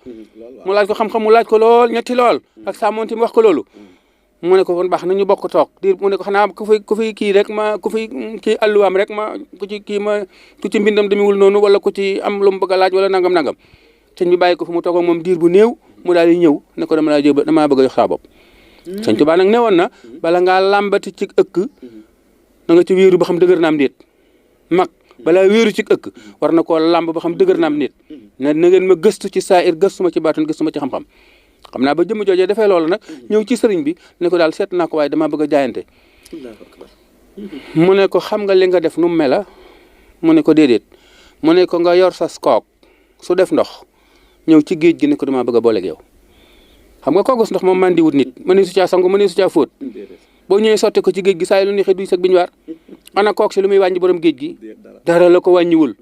mu laaj ko xam-xam mu laaj ko lool ñetti lool ak sàmmonti mu wax ko loolu mu ne ko kon baax na ñu bokk toog diir mu ne ko xanaa ku fi kii rek ku fi kii alluwaam rek ku ci kii ku ci mbindam demiwul noonu wala ku ci am lu mu bëgg a laaj wala nangam sëñ bi bàyyi ko fi mu toog ak moom diir bu néew mu daal di ñëw ne ko damaa bëgg a jox saa bopp. sëñ Tuubaa nag newoon na bala ngaa làmbati ci ëkk na nga ci wéeru ba xam dëgër naam déet mag balaa wéeru ci ëkk war na koo làmb ba xam dëgër naam déet na ngeen ma gëstu ci saa'ir gëstu ma ci baatin gëstu ma ci xam-xam. xam naa ba jëmm joojee dafay loolu nag ñëw ci sëriñ bi ne ko daal seet naa ko waaye damaa bëgg a jaayante mu ne ko xam nga li nga def nu mu mela mu ne ko déedéet mu ne ko nga yor sa kook su def ndox ñëw ci géej gi ne ko damaa bëgg a booleeg yow xam nga koogus ndox moom mandiwut nit mënee su caa sangu mënee su caa fóot boo ñëwee sotti ko ci géej gi saa yi lu neexee duy sag bi ñu waar ana kook si lu muy wàññi borom géej gi dara la ko wàññiwul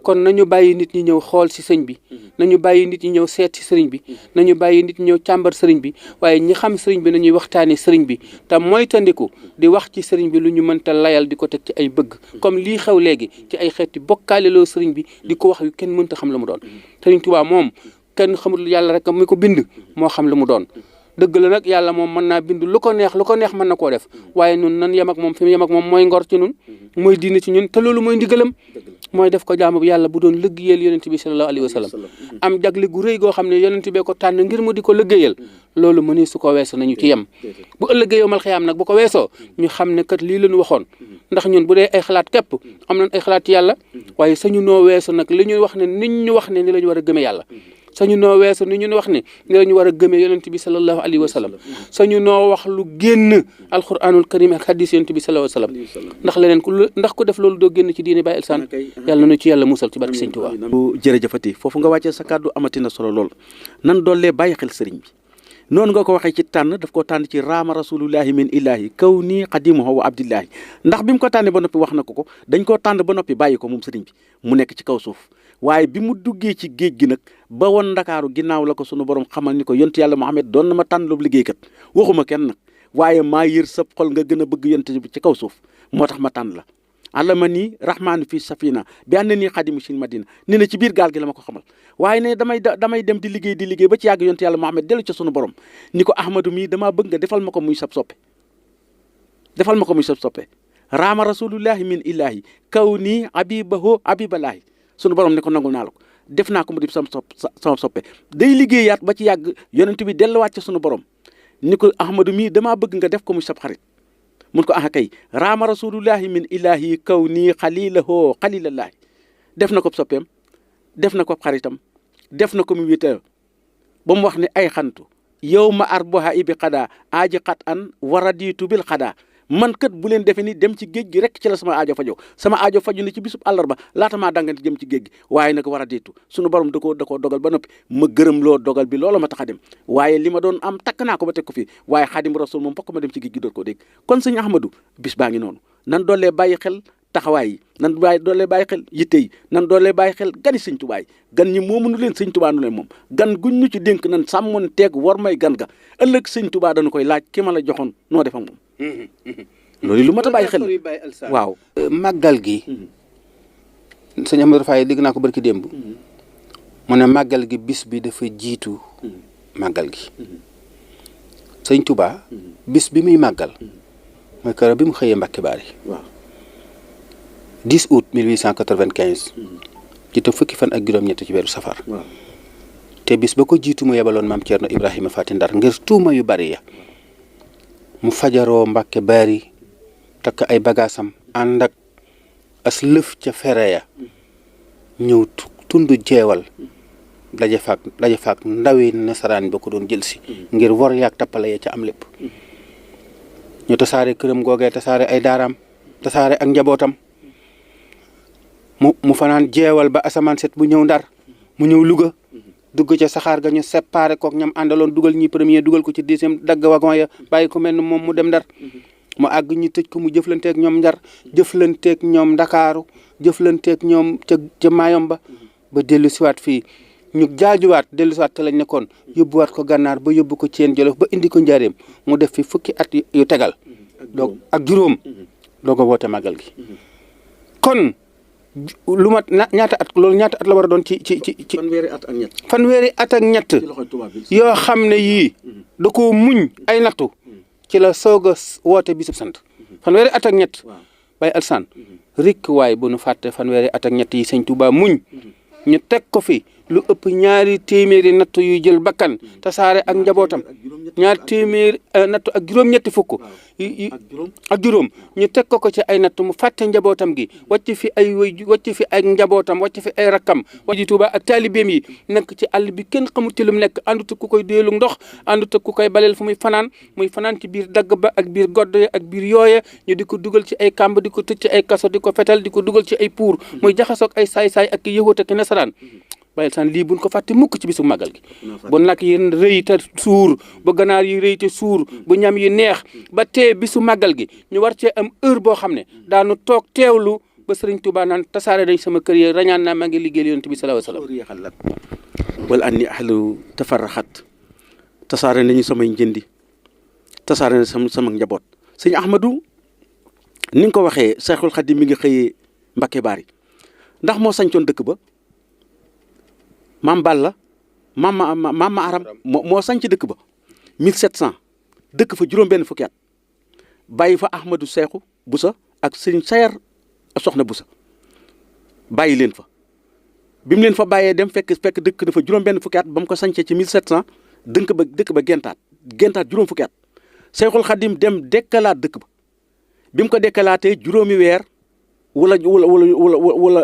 kon nañu bàyyi nit ñi ñëw xool si sëñ bi nañu bàyyi nit ñi ñëw seet si sëriñ bi nañu bàyyi nit ñi ñëw càmbar sëriñ bi waaye ñi xam sëriñ bi nañuy waxtaani sëriñ bi te moytandiku di wax ci sëriñ bi lu ñu mënta layal di ko teg ci ay bëgg comme lii xew léegi ci ay xeeti bokkaaleloo sëriñ bi di ko wax yu kenn mënta xam lu mu doon sëriñ Tuubaa moom kenn xamul yàlla rek mi ko bind moo xam lu mu doon dëgg la nag yàlla moom mën naa bind lu ko neex mën na koo def waaye nun nan yem ak moom fi mu yem ak moom mooy ngor ci nun mooy diine ci ñun te loolu mooy ndigalam mooy def ko jaamu yàlla bu doon lëggéeyal yonent bi sallallahu alayhi wa sallam am jagle gu rëy goo xam ne yonent bee ko tànn ngir mu di ko lëggéeyal loolu mëni su ko weesoo nañu ci yem bu ëllëgee yowmal xiyaam nag bu ko weesoo ñu xam ne kat lii lañu waxoon ndax ñun bu dee ay xalaat képp am nañ ay xalaat ci yàlla waaye sañu noo weesoo nag li ñu wax ne nit ñu wax ne ni la ñu war a gëme yàlla sañu noo weesu ni ñu wax ne ni la ñu war a gëmee yonent bi sallallahu alayhi wa sallam sañu noo wax lu génn alquranul karim ak hadis yonent bi sallallahu alayhi wa sallam ndax leneen ndax ku def loolu doo génn ci diine Baay Alsaan yàlla na ci yàlla musal ci barke Sëñ Tuubaa jërëjëfati foofu nga wàccee sa kàddu amati na solo lool nan doollee bàyyi xel sëriñ bi noonu nga ko waxee ci tànn daf ko tànn ci raama rasulullahi min ilahi kaw nii xadimuhu wa abdillahi ndax bi mu ko tànnee ba noppi wax na ko dañ koo tànn ba noppi bàyyi ko moom sëriñ bi mu nekk ci kaw suuf waaye bi mu duggee ci géej gi nag ba woon ndakaaru ginnaaw la ko sunu borom xamal ni ko yontu yàlla Muhammad doon na ma tànn loobu liggéeykat waxuma kenn nag waaye maa yër sab xol nga gën a bëgg yonent bi ci kaw suuf moo tax ma tànn la allama nii rahmaanu fii safina bi ànd na nii xadimu sin madina ni na ci biir gaal gi la ma ko xamal waaye ne damay dem di liggéey ba ci yàgg yontu yàlla Muhammad dellu ca sunu borom ni ko ahmadu mii damaa bëgg nga defal ma ko muy sab soppe raama rasulullahi min ilahi kaw nii abibaho abibalahi sunu borom ne ko nangul naa la ko def naa ko mu di sama soppe day liggéeyaat ba ci yàgg yonent bi delluwaat ca sunu borom ni ko ahmadu mii damaa bëgg nga def ko muy sab xarit mun ko kay raama rasulullahi min ilahi kaw nii xalilahoo xalilallaahi def na ko soppeem def na ko xaritam def na ko mu wéetal ba mu wax ne ay xantu yow ma arboha ibi xadaa aaji xat an waradiitu bil xadaa man kat bu leen defee ni dem ci géej gi rek ci la sama aajo faju ni ci bisub àllarba laata maa dangante jëm ci géej gi waaye nag war a diitu sunu borom da koo dogal ba noppi ma gërëm loo dogal bi loola ma tax a dem waaye li ma doon am takk naa ko ba teg ko fii waaye xaadim rasul moom fokk ma dem ci géej gi doot koo dégg kon sëñ Ahmadou bis baa ngi noonu nan doolee bàyyi xel taxawaay yi nan doolee bàyyi xel yitte yi nan doolee bàyyi xel gani sëñ Tuubaa yi gan ñi moomu nu leen sëñ Tuubaa nu leen moom gan guñ ñu ci dénk nan sàmmoon teeg war may gan ga ëllëg sëñ Tuubaa dañu koy laaj ki ma la joxoon noo def ak moom loolu lu mat a bàyyi xel waaw màggal gi sëñ Amadou Faye dégg naa ko barki démb mu ne màggal gi bis bi dafa jiitu màggal gi sëñ Touba bis bi muy màggal mooy keroog bi mu xëyee Mbàkke Baari waaw 10 août 1895 ci te fukki fan ak juróom-ñett ci weeru safar te bis ba ko jiitu mu yebaloon maam Thierno Ibrahima Faty Ndar ngir tuuma yu bari ya mu fajaroo Mbàkke Baari takk ay bagaasam ànd ak as lëf ca fere ya ñëw tund jeewal daje faak ndawi nasaraan ba ko doon jël si ngir wor yaag tappale ya ca am lépp ñu tasaare këram googee tasaare ay daaraam tasaare ak njabootam mu fanaan jeewal ba asamaan set bu ñëw Ndar mu ñëw Louga dugg ca saxaar ga ñu séparé kook ñam àndaloon dugal ñi premier dugal ko ci deuxième dagg wagon ya bàyyi ko mel ni moom mu dem Ndar mu àgg ñu tëj ko mu jëflanteeg ñoom Ndar jëflanteeg ñoom Ndakaaru jëflanteeg ñoom ca Mayomba ba dellu siwaat fii ñu jaajuwaat dellu siwaat te lañ nekkoon yóbbuwaat ko Gànnaar ba yóbbu ko Ceen Jolof ba indi ko Njaaréem mu def fi fukki at yu tegal donc ak juróom doog a woote màggal gi kon lu mat ñaata at loolu ñaata at la war a doon ci fanweeri at ak ñett yoo xam ne yii da koo muñ ay nattu ci la soog a woote bisub sant fanweeri at ak ñett Baye Alsaan rikk waay bu nu fàtte fanweeri at ak ñett yi sëñ Touba muñ ñu teg ko fi lu ëpp 200 natt yuy jël bakkan tasaare ak njabootam 200 natt ak juróom-ñetti fukk ak juróom ñu teg ko ci ay natt mu fàtte njabootam gi wàcc fi ay wàcc fi ay njabootam wàcc fi ay rakkam waji Touba ak taalibeem yi nekk ci àll bi kenn xamul ci lu mu nekk àndut ku koy déelu ndox àndut ku koy baleel fu muy fanaan ci biir dagg ba ak biir godd ak biir yooye ñu di ko dugal ci ay kàmb di ko tëj ci ay kaso di ko fetal di ko dugal ci ay puur muy jaxasoog ay saay-saay ak yëwat ak nasaraan Baye Alsaan lii buñ ko fàtte mukk ci bisu màggal gi bu nag yi rëy te suur bu ganaar yi rëy te suur bu ñam yi neex ba tee bisu màggal gi ñu war cee am heure boo xam ne daanu toog teewlu ba Sëriñ Tuubaa naan tasaare dañ sama kër yi rañaan naa maa ngi liggéeyal Yonent bi sallallahu alayhi wa sallam wala an ni ahlu tafarraxat tasaare nañu samay njëndi tasaare na sama njaboot sëñ Ahmadou ni nga ko waxee Seexul Xadiim mi ngi xëyee Mbakke Baari ndax moo sañcoon dëkk ba maam Balla maam Aram moo sañc dëkk ba 1700 dëkk fa juróom-benn fukki at bàyyi fa Ahmadou Seexu Busa ak sëñ Sayar soxna Busa bàyyi leen fa bi mu leen fa bàyyee dem fekk dëkk dafa juróom-benn fukki at ba mu ko sañcee ci 1700 dëkk ba gentaat juróom fukki at Seexul Xadiim dem dekkalaat dëkk ba bi mu ko dekkalaatee juróomi weer wala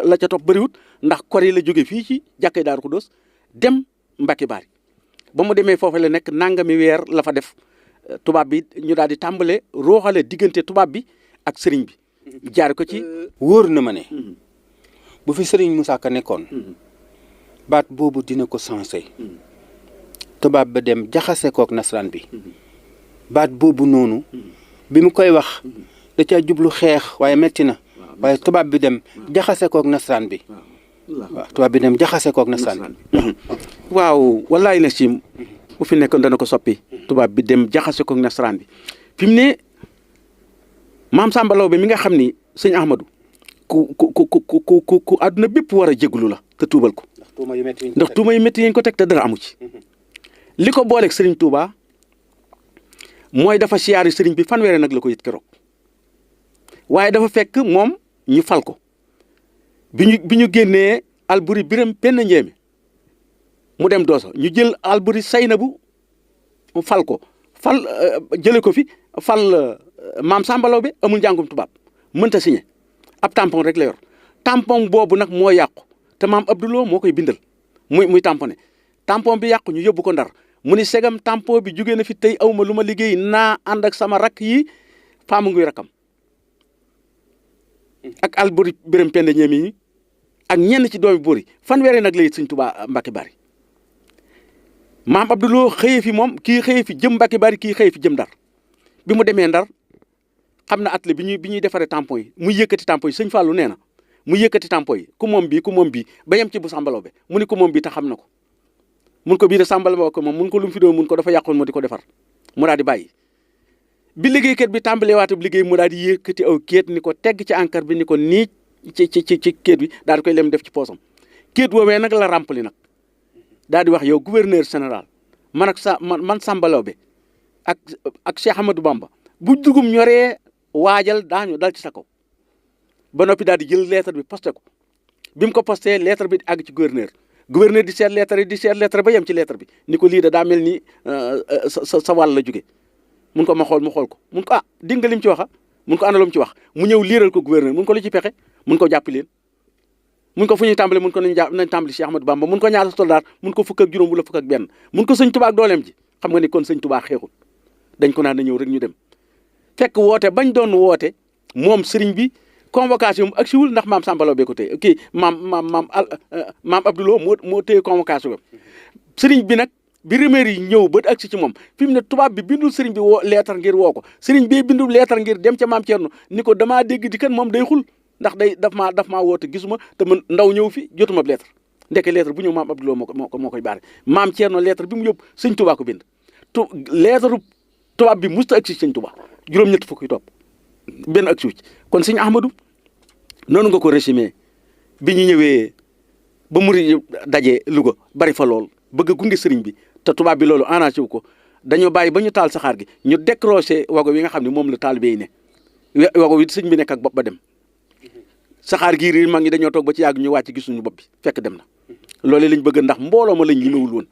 la ca topp bëriwut ndax kor yi la jóge fii ci jàkkay Daaru Xudoos dem Mbàkke Baari ba mu demee foofu la nekk nangami weer la fa def tubaab bi ñu daal di tàmbale rooxale diggante tubaab bi ak sëriñ bi jaar ko ci wóor na ma ne bu fi sëriñ Moussa Ka nekkoon baat boobu dina ko sensé tubaab ba dem jaxase kook nasaraan bi baat boobu noonu bi mu koy wax da caa jublu xeex waaye metti na waaye tubaab bi dem jaxase kook nasaraan bi waaw tubaab bi dem jaxase kook nasaraan bi waaw wallaay na ci bu fi nekkoon dana ko soppi tubaab bi dem jaxase kook nasaraan bi fi mu ne maam Samba Laobé mi nga xam ni sëñ Ahmadou ku àdduna bépp war a jéglu la te tuubal ko ndax tuuma yu métti yi ñu ko teg te dara amu ci li ko booleeg sëriñ Touba mooy dafa siyaari sëriñ bi fanweeri nag la ko yët keroog waaye dafa fekk moom ñu fal ko bi ñu génnee Alburi Biram Penn Njéeme mu dem Dooso ñu jël Alburi Saynabu mu fal ko jële ko fi fal maam Samba Laobé amul njàngum tubaab mënta signé ab tampon rek la yor tampon boobu nag moo yàqu te maam Abdouloo moo koy bindal muy tamponné tampon bi yàqu ñu yóbbu ko Ndar mu ni segam tampon bi jugee na fi tey awma lu ma liggéey naa ànd ak sama rakk yi faamu nguy rakkam ak Alburi Biram Penn Njéeme yi ak ñenn ci doomi buur yi fanweeri nag la it Sëñ Tuubaa Mbàkke Baari maam Abdouloo xëyee fi moom kii xëyee fi jëm Mbàkke Baari kii xëyee fi jëm Ndar bi mu demee Ndar xam na atelier bi ñuy defaree tampon yi muy yëkkati tampon yi sëñ Fallou nee na mu yëkkati tampon yi ku moom bii ba yem ci bu Samba Laobé mu ni ku moom bii te xam na ko mun ko bii de Samba Laobé ko moom mun ko lu mu fi doon mun ko dafa yàqoon moo di ko defar mu daal di bàyyi bi liggéeykat bi tàmbalee waatu liggéey mu daal di yëkkati aw kéet ni ko tegg ci encre bi ni ko nii ci kéet bi daal di koy lem def ci poosam kéet woowee nag la rempli nag daal di wax yow gouverneur général man Samba Laobé ak Cheikh Ahmadou Bamba bu dugum ñoree waajal daañu dal ci sa kaw ba noppi daal di jël lettre bi posté ko bi mu ko posté lettre bi àgg ci gouverneur di seet lettre ba yem ci lettre bi ni ko lii da daa mel ni sa wàll la jóge mun ko ma xool mu xool ko mun ko dégg nga lim ci waxa mun ko ana lu mu ci wax mu ñëw liiral ko gouverneur mun ko lu ci pexe mun ko jàpp leen mun ko fu ñuy tàmbale mun ko nañ tàmbali Cheikh Ahmadou Bamba mun ko ñaata soldat mun ko fukk ak juróom wala fukk ak benn mun ko sëñ Tuubaa ak dooleem ji xam nga ni kon sëñ Tuubaa xeexul dañ ko naan na ñëw rek ñu dem fekk woote bañ doon woote moom sëriñ bi convocation ak siwul ndax maam Samba Laobé ko téye kii maam Abdouloo moo téye convocation bi sëriñ bi nag bi rumeur yi ñëw ba agsi ci moom fi mu ne tubaab bi bindul sëriñ bi leetar ngir woo ko sëriñ bi bindul leetar ngir dem ca maam Thierno ni ko damaa dégg di kan moom day xul ndax daf maa woote gisuma te man ndaw ñëw fi jotuma leetar ndeke leetar bu ñëw maam Abdouloo moo koy baare maam Thierno leetar bi mu yóbbu sëñ Tuubaa ko bind leetaru tubaab bi musta agsi sëñ Tuubaa juróom-ñett fukk yi topp benn ak suuc kon sëñ Ahmadou noonu nga ko résumé bi ñu ñëwee ba murid daje Louga bari fa lool bëgg a gunge sëriñ bi te tubaab bi loolu arrangé wu ko dañoo bàyyi ba ñu taal saxaar gi ñu décroché wago wi nga xam ne moom la taalibe yi ne wago wi sëñ bi nekk ak bopp ba dem saxaar gii riir mag ñi dañoo toog ba ci yàgg ñu wàcc gisuñu bopp bi fekk dem na loolu lañ bëgg ndax mbooloo ma lañ limewul woon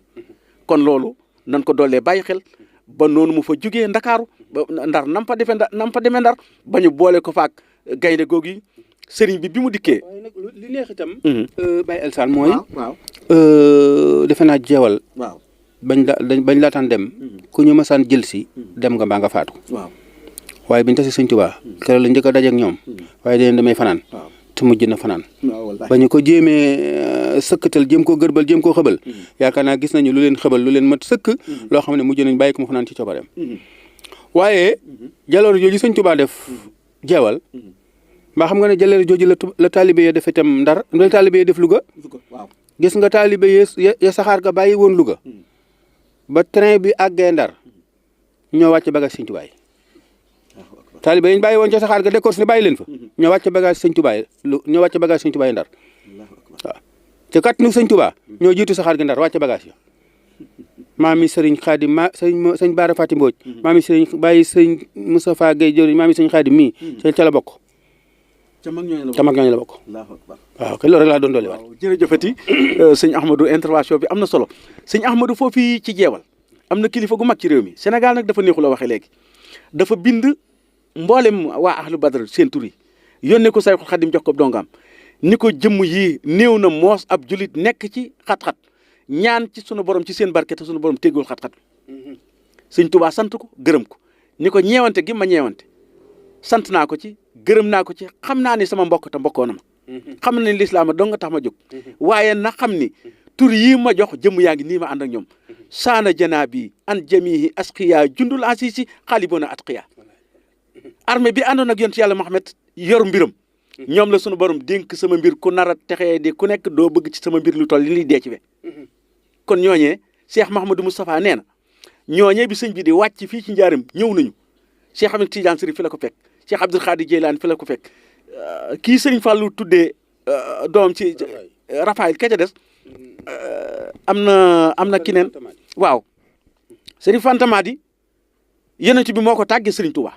kon loolu nan ko doolee bàyyi xel ba noonu mu fa jugee ndakaaru ba ndar nam fa demee ndar ba ñu boole ko faak gaynde googu yi sëriñ bi mu dikkee. waaye nag li neex itam. Baye Alassane mooy. waaw defe naa jeewal. waaw bañ laataan dem. ku ñu masaan jël si. dem nga mbaa nga faatu. waaw waaye biñ tase sëñ Tuubaa. keroog la njëkk a daje ak ñoom. waaye dañu damay fanaan. te mujj na fanaan. ba ñu ko jéemee sëkkatal jéem koo gërbal jéem koo xëbal. yaakaar naa gis nañu lu leen xëbal lu leen mat sëkk. loo xam ne mujj nañ bàyyi ko mu fanaan ci coobareem. waaye jaloor jooju sëñ Tuubaa def jeewal. mbaa xam nga ne jaleer jooju la taalibe ya def itam ndar la taalibe ya def Louga. gis nga taalibe ya saxaar ga bàyyi woon Louga. ba train bi àggee ndar ñoo wàcc bagage sëñ Tuubaa yi taalibe yi ñu bàyyi woon ca saxaar ga décor ni bàyyi leen fa ñoo wàcc bagage sëñ Tuubaa yi ñoo wàcc bagage sëñ Tuubaa yi ndar waaw te kat nu sëñ Tuubaa ñoo jiitu saxaar gi ndar wàcc bagage ya maami sëriñ Xaadim sëñ Baara Fati Mbooj maami sëriñ bàyyi sëñ Moustapha Gueye jëriñ maami sëñ Xaadim mii ca la bokk ca mag ñooñu la bokk waaw kay loolu rek laa doon doole waat. jërëjëfati sëñ Ahmadou intervention bi am na solo sëñ Ahmadou foofu ci jeewal am na kilifa gu mag ci réew mi Sénégal nag dafa neexul a waxee léegi dafa bind mboolem waa ahlu badr seen tur yi yónnee ko Sayxul Xadim jox ko dongaam ni ko jëmm yi néew na moos ab julit nekk ci xat-xat ñaan ci sunu borom ci seen barke te sunu borom téggul xat-xat sëñ Tuubaa sant ko gërëm ko ni ko ñeewante gi ma ñeewante sant naa ko ci gërëm naa ko ci xam naa ni sama mbokk te mbokkoo na ma xam na ni lislaam dong nga tax ma jóg waaye na xam ni tur yii ma jox jëmm yaa ngi nii ma ànd ak ñoom saana janaabi an jamihi asqiya jundul asisi xaalibona atqiya armée bi àndoon ak yonent yàlla Muhammad yor mbiram ñoom la sunu borom dénk sama mbir ku nar a texee di ku nekk doo bëgg ci sama mbir lu toll li liy dee ci we kon ñooñee Cheikh Mahamadou Moustapha nee na ñooñee bi sëñ bi di wàcc fii ci njaaram ñëw nañu Cheikh Ahmed Tidiane Sëriñ fi la ko fekk Cheikh Abdoul Khadir Jeylaani fi la ko fekk kii Sëriñ Fallou tuddee doom ci Rafaayil ka ca des am na kineen waaw Sëriñ Fanta Madi yonent bi moo ko tàggee Sëriñ Touba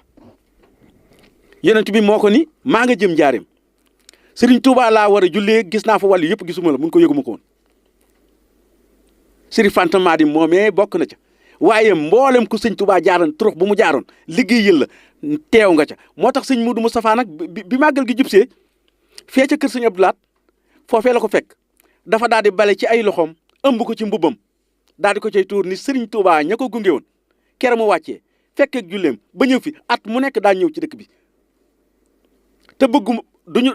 yonent bi moo ko ni maa nga jëm njaareem Sëriñ Touba laa war a jullee gis naa fa wàllu yëpp gisuma la mun ko yëguma ko woon Sëriñ Fanta Madi moomee bokk na ca waaye mboolem ku sëñ Touba jaaroon turux bu mu jaaroon liggéeyal la teew nga ca moo tax sëñ Modou Moustapha nag bi màggal gi jub see fee ca kër sëñ Abdou Lahat foofee la ko fekk dafa daal di bale ci ay loxoom ëmb ko ci mbubbam daal di ko cay tuur ni Sëriñ Touba ña ko gunge woon kere mu wàccee fekk ak julleem ba ñëw fi at mu nekk daa ñëw ci dëkk bi te bëggum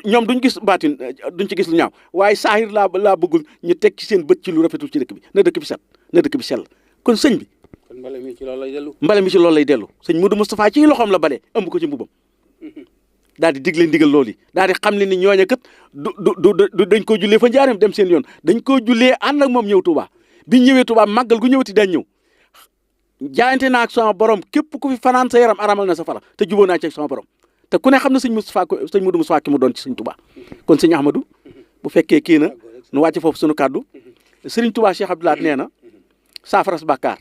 ñoom duñ gis baatin duñ ci gis lu ñaaw waaye saahir laa bëggul ñu teg ci seen bët ci lu rafetul ci dëkk bi na dëkk bi set na dëkk bi sell kon sëñ bi mbale mi ci loolu lay dellu. mbale mi ci loolu lay dellu sëñ Modou Moustapha ci loxoom la bale ëmb ko ci mbubam daal di digle ndigal loolu yi daal di xam ne ni ñooña kat du dañ koo jullee fa njaareem dem seen yoon dañ koo jullee ànd ak moom ñëw Touba bi ñëwee Touba màggal gu ñëwati dañ ñëw jaayante naa ak sama borom képp ku fi fanaan sa yaram aramal na sa fara te jubóo naa ci ak sama borom te ku ne xam na sëñ Modou Moustapha ki mu doon ci sëñ Touba kon sëñ Ahmadou bu fekkee kii na nu wàcc foofu sunu kàddu sëriñ Touba Cheikh Abdou Lahat nee na saafaras bàkkaar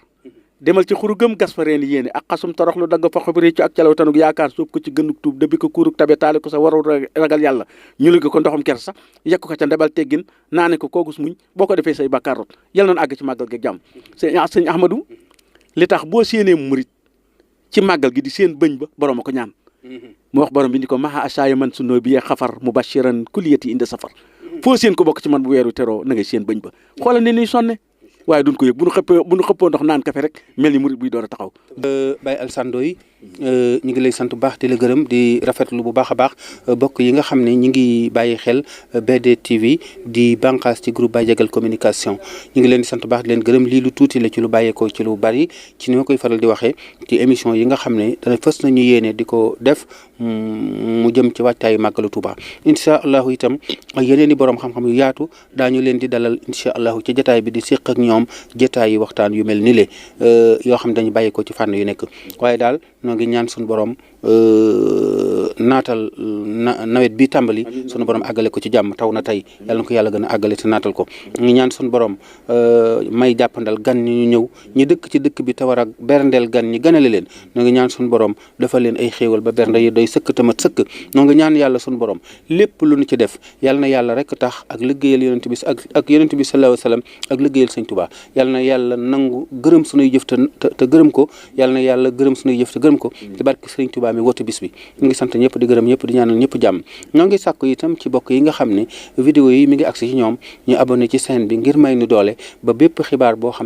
demal ci xuru gëm gas fa reen yéene ak xasum toroxlu dagg fa xobi réccu ak calaw tanug yaakaar suuf ko ci gënuk tuub dëbbi ko kuuruk tabe taali ko sa waru ragal yàlla ñu liggéey ko ndoxum ker sax yekk ko ca ndebal teggin naane ko koogus muñ boo ko defee say bàkkaar rot yal nañu àgg ci màggal gi jàmm sëñ Ahmadou li tax boo séenee murit ci màggal gi di seen bëñ ba borom a ko ñaan mu wax borom bi ni ko maha asaya man sunoo bi yee xafar mubashiran kuliyati inde safar foo seen ko bokk ci man bu weeru teroo na ngay seen bëñ ba xoolal ne ni sonne waaye duñ ko yëg bu ñu xëppoo ndox naan kafe rek mel ni murit buy door a taxaw. Baye Alassane Ndoye ñu ngi lay sant bu baax di la gërëm di rafetlu bu baax a baax bokk yi nga xam ne ñu ngi bàyyi xel BD TV di bànqaas ci groupe Baye Diagal communication ñu ngi leen di sant bu baax di leen gërëm lii lu tuuti la ci lu bàyyeekoo ci lu bari ci ni ma koy faral di waxee ci émission yi nga xam ne dana fës nañu yéene di ko def mu jëm ci wàccaayu màggalu Touba incha allahu itam yeneen i borom xam-xam yu yaatu daañu leen di dalal incha allahu ci jotaay bi di séq ak ñoom jotaay yi waxtaan yu mel ni le yoo xam dañu bàyyi ko ci fànn yu nekk waaye daal ñoo ngi ñaan suñu borom naatal nawet bi tàmbali suñu borom àggale ko ci jàmm. taw na tey yàlla na ko yàlla gën a àggale te naatal ko. ñu ñaan suñu borom may jàppandal gan ñi ñu ñëw ñi dëkk ci dëkk bi te war a berndeel gan ñi ganale leen ñoo ngi ñaan suñu borom dafa leen ay xéewal ba bernde yi doy sëkk tamat sëkk. ñoo ngi ñaan yàlla suñu borom lépp lu ñu ci def yàlla na yàlla rek tax ak liggéeyal yonent bi ak yonent bi sallallahu alayhi wasallam ak liggéeyal sëñ Tuubaa yàlla na yàlla nangu gërëm suñuy jëf te gërëm ko yàlla na yàlla gërëm suñuy jëf te gërëm ko ci barke sëñ Tuubaa mi woote bis bi. ñu ngi sant ñëpp di gërëm ñëpp di ñaanal ñëpp jàmm. ñoo ngi sàkku itam ci bokk yi nga xam ne vidéo yi mi ngi agsi ci ñoom ñu abonné ci chaîne bi ngir may nu doole ba bépp xibaar boo xam